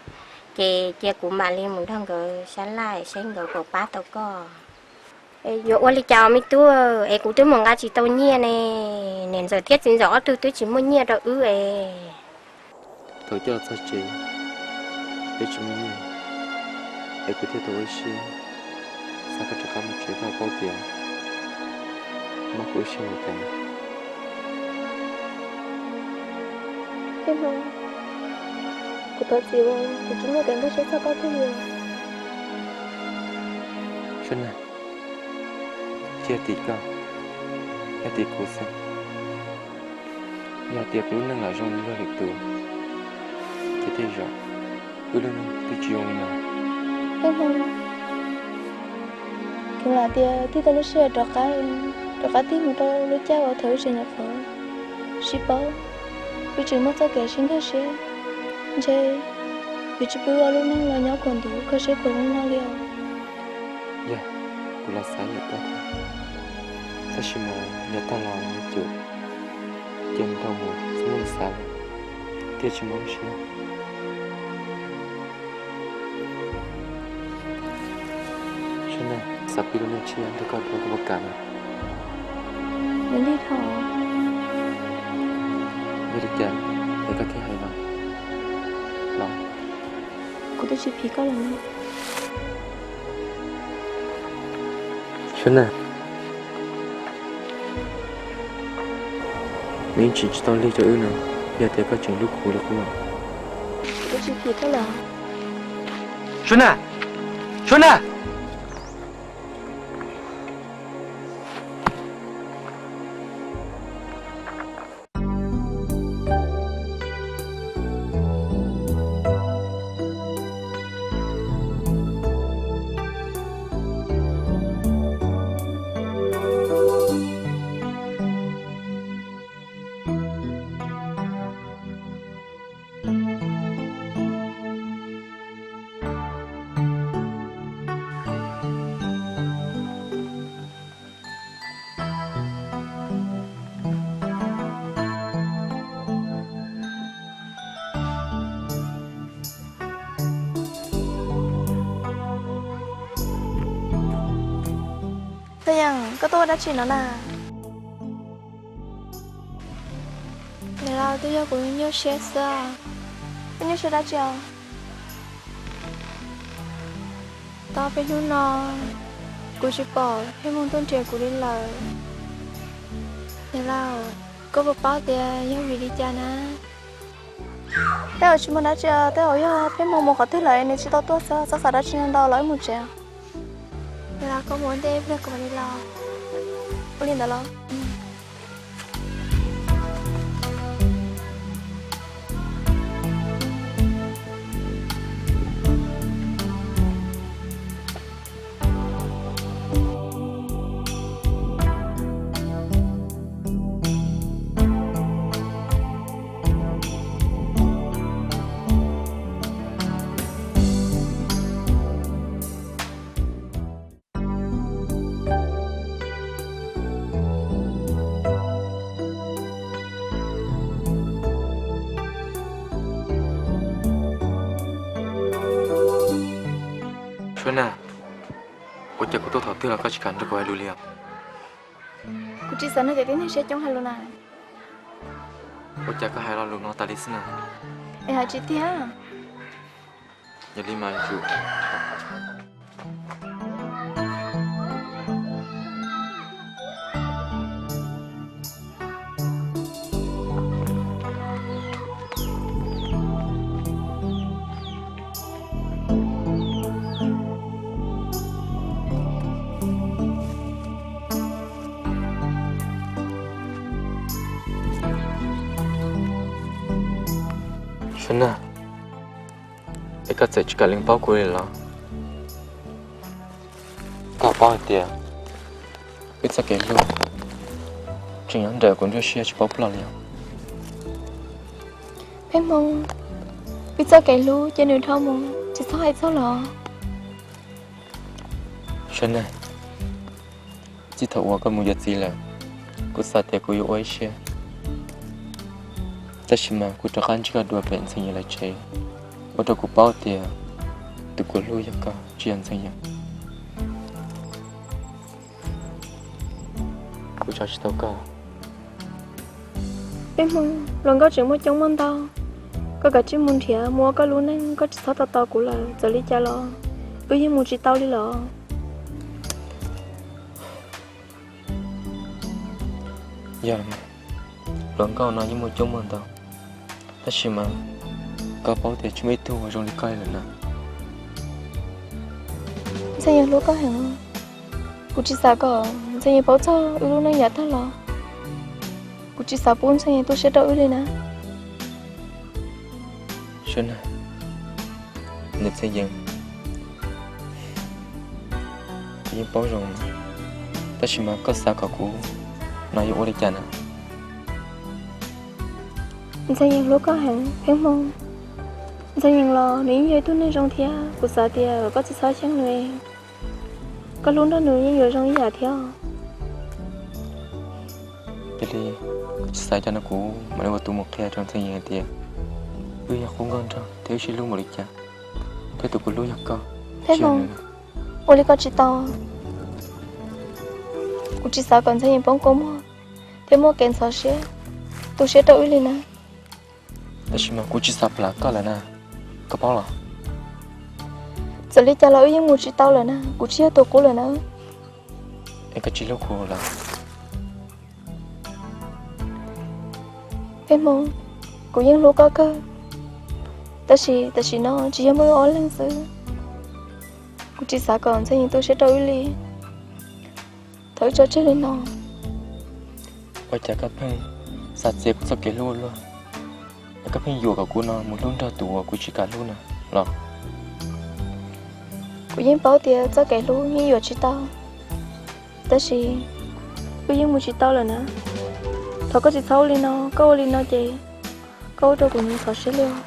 ces cia kuv mam li mus nrog nkawd sab laj saib nkawd puas pab tau koj. Es yuav ua li cas me tub, es kuv twb mus nqa tsis tau nyiaj ne, niam ntxawm thiab txiv ntxawm ob tug twb tsis muaj nyiaj rau wb es. Thaum coj los txog tsev, peb tsis muaj nyiaj, es kuv thiaj tau ua ib siab xa koj rov qab mus tsev, koj paub tias mob kuv lub siab npaum cas. Kuv thov txim uas kuv tsis muaj kev nkag siab txog koj kiag li. Suab Nag, tsis yog tim koj, yog tim kuv xwb. Yog tias kuv lub neej lam zoo li luag lwm tus, ces tej zaum wb lub neej twb tsis zoo li no. Kheev lam tias tig tau lub sij hawm rov qab, rov qab tig mus rau lub caij uas thaum wb tseem nyuam qhuav sib paub, wb tseem muaj txoj kev sib nkag siab, ntshe wb tsis pub ua lub neej los nyob khuam ntuv kho siab khuam ntuv no li os. Yog, kuv los xav ib yam koj thiab, tab sis mas yog tag los yuav tsum cia nrau mus tsis muaj lus xav lawm, thiaj tsis mob siab. Suab Nag, Tau pib lub neej tshiab nrog koj dua kuv puas kam na? Nws lig dhau. Yog li cas es koj thiaj hais no los? Kuv twb tsis phim koj lawm. Suab Nag, nws yeej tsis tsis tau lig rau wb no, yog tias koj tseem hlub kuv li qub. Kuv twb tsis phim koj lawm. Suab Nag! Suab Nag! Ntxhais Yees, koj tuaj ua dab tsi no na? Niam laus, twb yog kuv nyuaj siab xwb. Koj nyuaj siab dab tsi os? Tau peb hnub no kuv tsis pom Pheej Hmoo tuaj nrhiav kuv li lawm. Niam laus, koj puas paub tias yog vim li cas na? Tej zaum tsis muaj dab tsi, tej zaum yog Pheej Hmoo mus qhov twg lawm nws tsis tau tuaj xwb, txhob xav dab tsi ntau, los wb mus tsev. Niam laus, koj mus ua ntej ib pliag kuv mam li los. Ua li ntawd los. Suab Nag, ua cas kuv tuaj thaum twg los koj tsis kam nrog kuv hais lus li os? Kuv tsis xav nrog cov tib neeg siab coob hais lus na. Ua cas koj hais lo lus no tas li xwb na? Es hais tsis tiag. Yog li mas yus Suab Nag, es koj txawm tsis kam lees paub kuv li los? Koj paub hais tias wb txoj kev hlub tseem nyob ntawm kuv nruab siab tsis paub ploj li os. Pheej Hmoo, wb txoj kev hlub cia nws dhau mus, tsis txhob hais txog los. Suab Nag, txij thaum uas koj mus yuav txiv lawm, kuv xav tias kuv yuav ua ib siab, tab sis mas kuv rov qab ntsib koj dua pem Ntxhee Yees lawv tsev, ua rau kuv paub tias tus kuv hlub yog koj, tsis yog Ntxhee Yees. Kuv tso tsis tau koj. Peb Hmoo, hluas nkauj tseem muaj coob muaj ntau, koj kav tsij mus nrhiav mus ua koj lub neej, koj tsis txhob tos tos kuv lawm. Txawm li cas los wb yeej mus tsis tau li los. Yog, hluas nkauj no yeej muaj coob muaj ntau, tab sis mas koj paub tias tsis muaj ib tug uas zoo li koj li lawm na. Ntxhee Yees hlub koj heev, kuv tsis xav kom Ntxhee Yees paub txog wb lub neej yav tag los. Kuv tsis xav pub Ntxhee Yees tu siab rau wb li na. Suab Nag, niam Ntxhee Yees, kuv yeej paub zoo, tab sis mas koj xav kom kuv no yuav ua li cas na? Ntxhee Yees hlub koj heev Pheej Hmoo. Ntxhee Yees los nws yeej yog ib tug neeg zoo thiab, kuv xav tias koj tsis txhob xyeej nws, koj hlub nrog nws yeej yuav zoo ib yam thiab. Yog li, koj tsis xav li cas no kuv mam li ua tus mus qhia rau Ntxhee Yees hais tias wb yog qub nkauj nraug thiab wb sib hlub npaum li cas, thiab tus kuv hlub yog koj, tsis yog nws. Ua li koj tsis tau. Kuv tsis xav kom Ntxhee Yees poob kua muag thiab muaj kev ntxhov siab, tu siab rau wb li na. Tab sis mas kuv tsis xav plam koj lawm na, koj paub los? Txawm li cas los wb yeej mus tsis tau lawm na, kuv tsis yog tus qub lawm na. Es koj tsis hlub kuv lawm? Peb Hmoo, kuv yeej hlub koj kawg, tab sis tam sim no tsis yog muaj wb ob leeg xwb. Kuv tsis xav kom Ntxhee Yees tu siab rau wb li. Thaum wb tso tseg li no, ua cas koj pheej xav txiav kuv txoj kev hlub ua luaj? Es koj pheej yuam kom kuv no mus hlub nrog tus uas kuv tsis kam hlub na los? Kuv yeej paub tias txoj kev hlub yeej yuam tsis tau, tab sis wb yeej mus tsis tau lawm na. Thov koj tsis txhob ua li no, koj ua li no ces koj ua rau kuv ntxhov siab li os.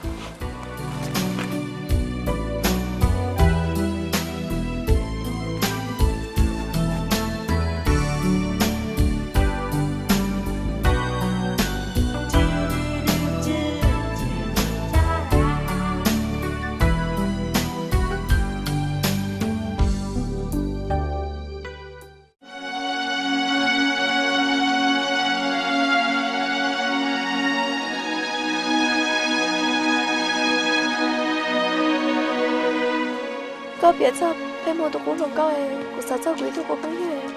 Koj piav txog Pheej Hmoo tus qub hluas nkauj, kuv xav txog kuv ib tug qub phooj ywg,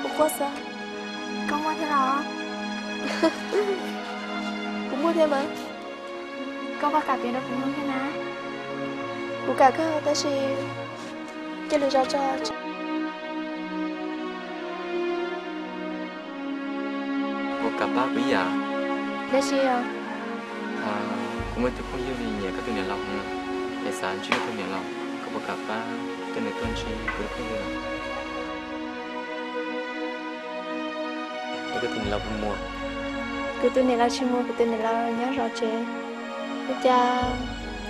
kuv quaj xwb. Koj muaj thiab los? Kuv muaj thiab mas. Koj puas kam piav rau kuv mloog thiab na? Kuv kam kawg tab sis cia lwm zaus tso. Puas kam pab kuv ib yam? Dab tsi os? Kuv muaj ib tug phooj ywg nyiam koj tus niam laus heev, es xav ntsib koj tus niam laus, koj puas kam pab coj nws tuaj ntsib kuv tus phooj ywg? Es koj tus niam laus puas muaj? Kuv tus niam laus tsis muaj, kuv tus niam laus nyob zov tsev. Ua cas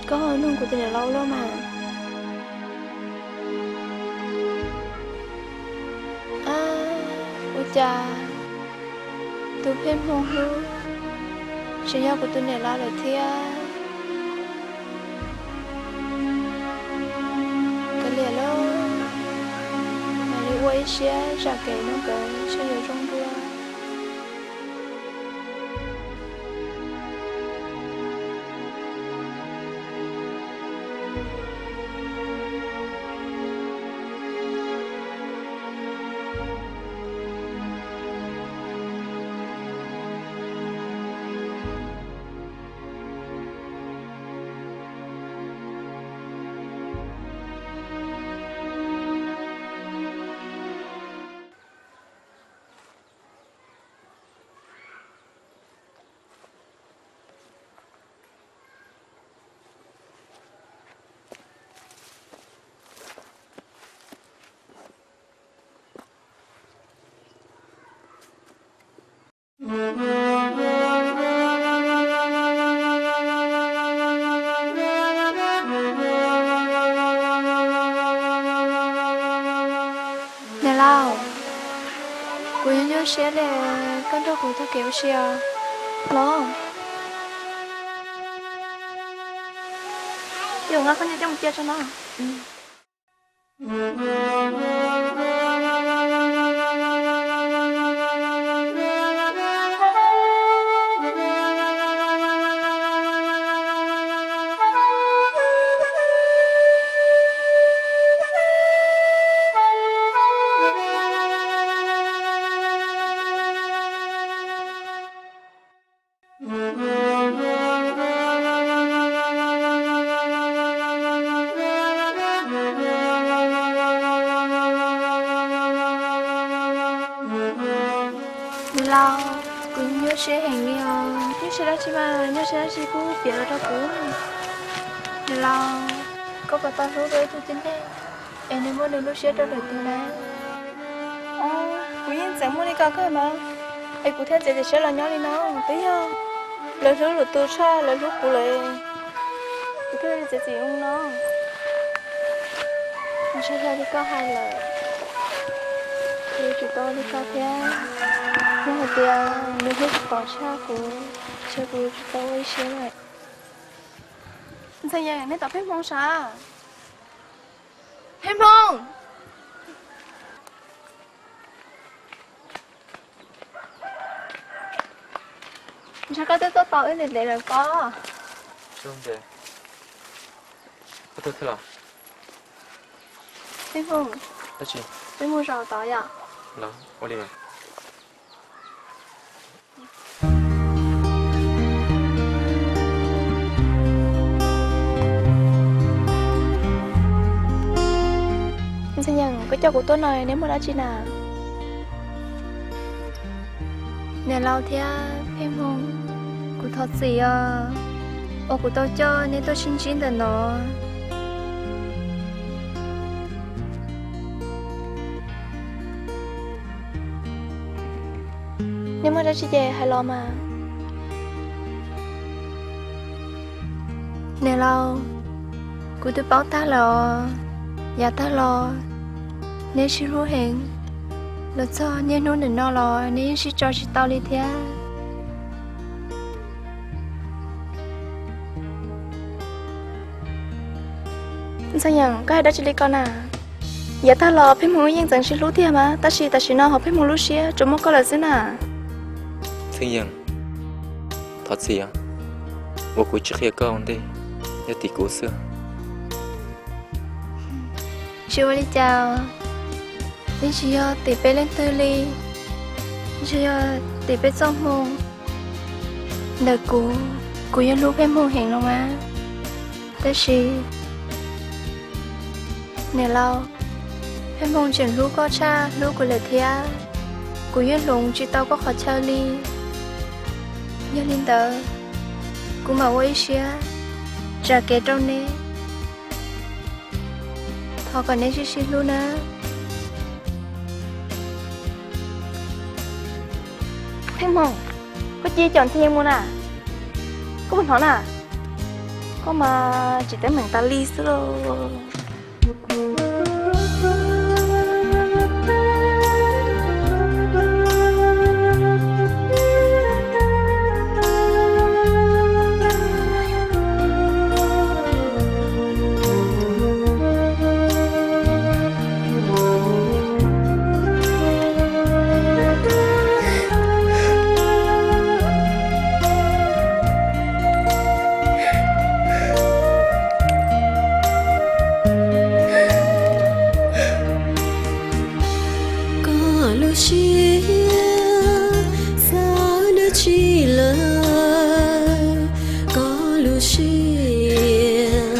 koj ho nug kuv tus niam laus ua luaj mas? Ua cas tus Pheej Hmoo hlub tsis yog kuv tus niam laus lawm thiab? Kav liam lauj, mam li ua ib siab zam kev no nkawd ntshe yuav zoo dua. Niam laus, kuv nyuaj nyuaj siab li, koj nrog kuv taug kev ua si os. Los, yuav nqa khaub ncaws coj mus cia tso no. Niam laus, kuv nyuaj siab heev li os. Nyuaj siab dab tsi mas, nyuaj siab dab tsi kuj piav los rau kuv. Niam laus, koj puas tau hlub dua ib tug tib neeg es nws muaj nws lub siab rau lwm tus na? Kuv yeej txawm muaj li ko kawg mas, es kuv thiaj txiav txim siab los nyob li no. Twb yog lawv hlub lwm tus tshaj lawv hlub kuv lawm, kuv thiaj li txiav txim ua no. Ntshe yog li koj hais lawm, kuv tsis tau li koj thiab. Yog hais tias nws hlub kuv tshaj kuv, ntshe kuv tsis tau ua ib siab lawm. Ntxhee Yees, nej tom Pheej Hmoo sav? Pheej Hmoo! Koj twb tuaj tos wb ntev ntev lawm pob. Peb mus zaum tod yom. Ntxhais Yeem, koj coj kuv tuaj no neb muaj dab tsi na? Niam laus thiab Pheej Hmoo, kuv thov txim os, uas kuv tau coj neb tuaj sib ntsib ntawm no. Neb muaj dab tsi ces hais los mas. Niam laus, kuv twb paub tag lawm os, yav tag los neb sib hlub heev, los txog niaj hnub ntawm no los neb yeej sib tso tsis tau li thiab. Ntxhais Yeem, koj hais dab tsi li ko na? Yav tag los Pheej Hmoo yeej tseem sib hlub tiag mas, tab sis tam sim no hauv Pheej Hmoo lub siab tsuas muaj koj lawm xwb na. Ntxhais Yeem, thov txim os, uas kuv tsis qhia koj ua ntej, yog tim kuv xwb. Tsis ua li cas, yeej tsis yog tim peb leej twg li, tsuas yog tim peb txoj hmoo. Ntawm kuv, kuv yeej hlub Pheej Hmoo heev los mas, tab sis niam laus, Pheej Hmoo tseem hlub koj tshaj hlub kuv lawm thiab. Kuv yeej hloov tsis tau koj qhov chaw li. Yog li ntawd, kuv mam ua ib siab tsa kev rau neb. Thov kom neb sib sib hlub na. Pheej Hmoo, koj cia caum Ntxhais Yeem mus na. Koj puas hnov na? Koj mas tsis teeb meem tas li xwb lauj. Koj lub siab xav dab tsi lawm? Koj lub siab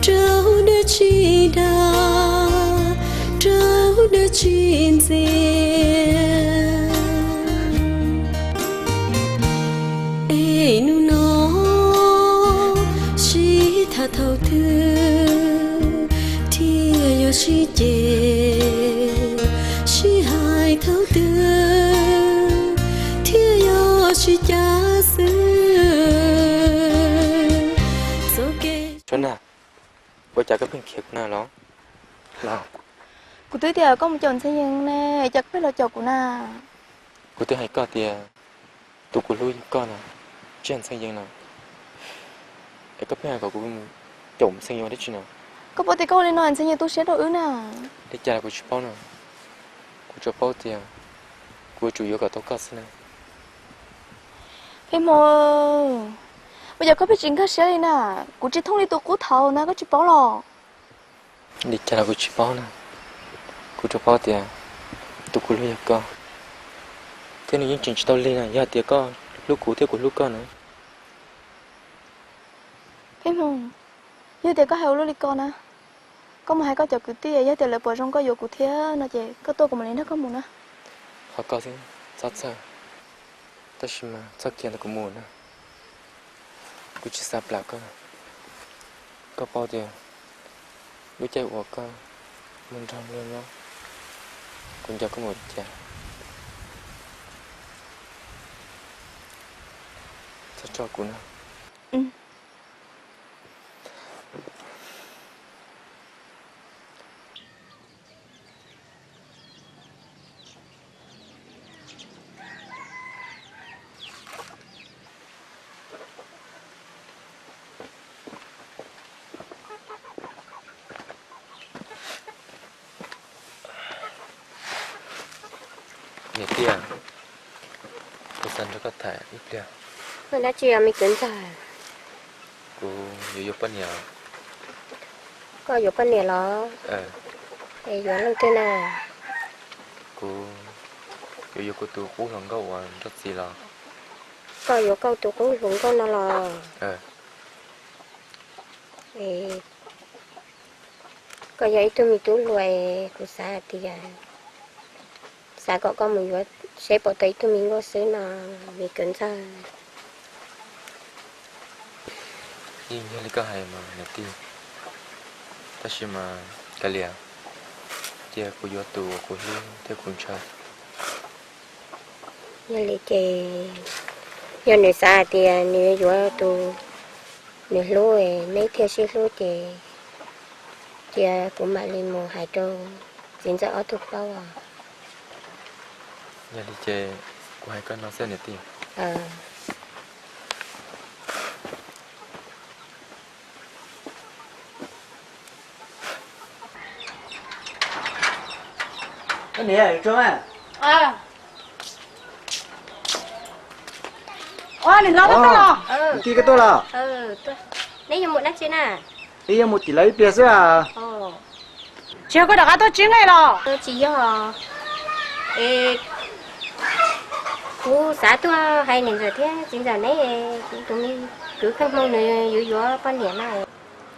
rau dab tsi dag, rau dab tsi ntxias? Es hnub no sib tham thaum twg thiaj yuav sib ceg, sib hais thaum twg thiaj yuav sib cav xwb. Txoj kev Suab na, ua cas koj pheej khiav kuv na los? Kuv twb tias koj mus caum Ntxhee Yees ne, cas koj pheej los caum kuv na? Kuv twb hais koj tias tus kuv hlub yog koj na, tsis yog Ntxhee Yees na. Es koj pheej hais kom kuv mus caum Ntxhee Yees ua dab tsi na? Koj paub tias koj ua li no Ntxhee Yees tu siab rau wb na. Li cas los kuv tsis paub na. Kuv tsuas paub tias kuv yuav tsum yuav kom tau koj xwb na. Pheej Hmoo, ua cas koj pheej tsis nkag siab li na? Kuv tsis thooj li tus qub thaum ntawd koj tsis paub los? Li cas los kuv tsis paub na. Kuv tsuas paub tias tus kuv hlub yog koj, thiab nws yeej tseem tsis tau lig na yog tias koj hlub kuv thiab kuv hlub koj na. Pheej Hmoo, yog tias koj hais ua luaj li ko na, koj mus hais koj cov kwv tij, yog tias lawv pom zoo koj yuav kuv thiab no ces koj tuaj kuv mam li nrog koj mus na. Qhov koj xwb txhob txhawj, tab sis mas txhob khiav ntawm kuv mus na. Kuv tsis xav plam koj. Koj paub tias lub caij uas koj mus nrog luag nyob, kuv nco koj mus li cas. Txhob tso kuv na. Niam tij, kuv xav nrog koj tham ib pliag. Dab tsi os me kwv ntxawg? Kuv yuav yuav poj niam. Koj yuav poj niam los? Es yuav leej twg na? Kuv yuav yuav kuv tus qub hluas nkauj uas nrauj txiv los. Koj yuav koj tus qub hluas nkauj no los? Koj yog ib tug me tub hluas, kuv xav hais tias xav kom koj mus yuav seb puas tau ib tug me nkauj xwb no, me kwv ntxawg. Yeej yog li koj hais mas niam tij, tab sis mas kav liam, cia kuv yuav tus uas kuv hlub thiab kuv ntshaw. Yog li ces yog nws xav hais tias nws yuav tus nws hlub, neb thiaj sib hlub ces cia kuv mam li mus hais rau txiv ntxawm ob tug paub os. Yog li ces kuv hais koj no xwb niam tij. Niam, niam los tuaj los? Tij koj tuaj los? Neb yuav mus dab tsi na? Ib yog mus tim lawv ib pliag xwb. Tsis yog koj rov qab tuaj tsib nqe los? Tsis yog, es kuv xav tuaj hais niam ntxawm thiab txiv ntxawm neb, kuv tus me kwv Kheej Hmoo nws yuav yuav poj niam na.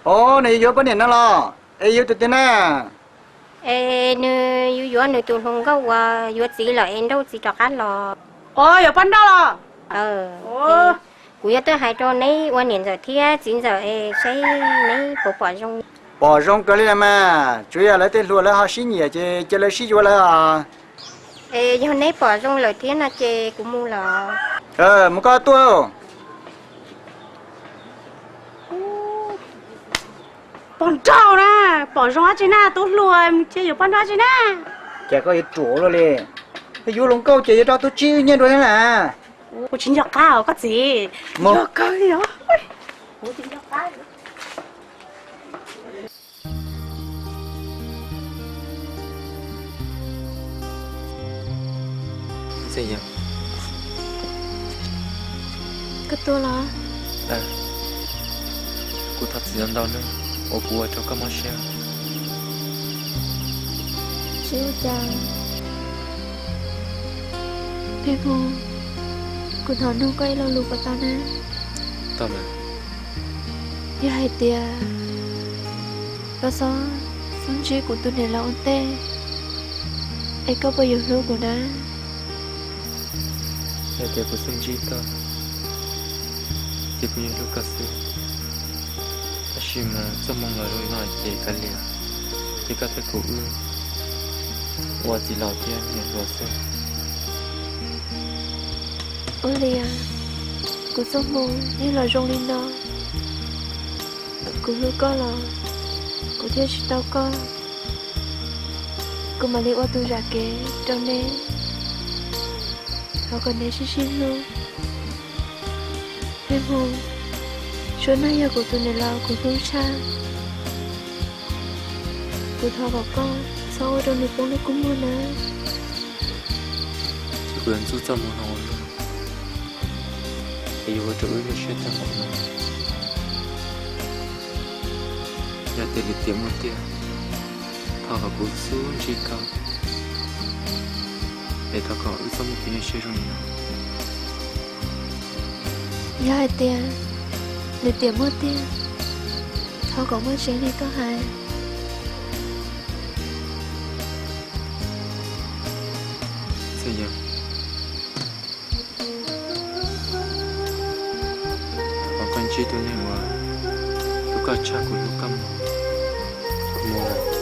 Os, nws yuav yuav poj niam no los? Es yuav tus twg na? Es nws yuav yuav nws tus hluas nkauj uas yuav txiv lawm es nrauj txiv rov qab los. Os, yuav poj nrauj los? Kuv yog tuaj hais rau neb ua niam ntxawm thiab txiv ntxawm es saib neb puas pom zoo. Pom zoo kawg li mas, tsuas yog lawv tej hluas lawv ho sib nyiam ces cia lawv sib yuav lawv os. Es yog neb pom zoo lawm thiab no ces kuv mus los? Mus koj tuaj. Poj nrauj na, pom zoo dab tsi na, tub hluas cia yuav poj nrauj dab tsi na. Cas koj yuav ruam luaj li, yuav hluas nkauj ces yuav rau tub tsib wb nyiaj dua thiab na. Kuv tsis nco qab os koj txiv. Yog kawg li os. Koj tuaj los? Kuv thov txim ntau ntau nawb uas kuv ua rau koj mob siab. Tsis ua cas. Pheej Hmoo, kuv thov nug koj ib lo lus puas tau na? Yog hais tias koj xob xub ntsib kuv tus niam laus ua ntej, es koj puas yuav hlub kuv na? Yog tias kuv xub ntsib koj, ces kuv yeej hlub koj xwb. Tab sis mas txoj hmoo los zoo li no ces kav liam, ces koj thiab kuv wb ua txiv laus thiab niam hluas xwb. Ua li, kuv txoj hmoo yeej los zoo li no. Kuv hlub koj los kuv thiaj tsis tau koj. Kuv mam li ua tus zam kev rau neb, thov kom neb sib sib hlub. Pheej Hmoo, Suab no yog kuv tus niam laus kuv hlub tshaj. Kuv thov kom koj txhob ua rau nws poob lub kua muag nawb. Ces kuv yuav ntxub txoj hmoo no ua luaj, es yuav ua rau wb nyuaj siab tag npaum no. Yog tias lwm tiam muaj tiag, thov kom kuv xub ntsib koj, es thov kom wb txhob muaj kev nyuaj siab zoo li no. Yog hais tias lwm tiam muaj tiag, thov kom muaj tseeb li koj hais. Txawm yog, thov koj ntsib tus neeg uas hlub koj tshaj kuv hlub koj mas kuv mus lawm.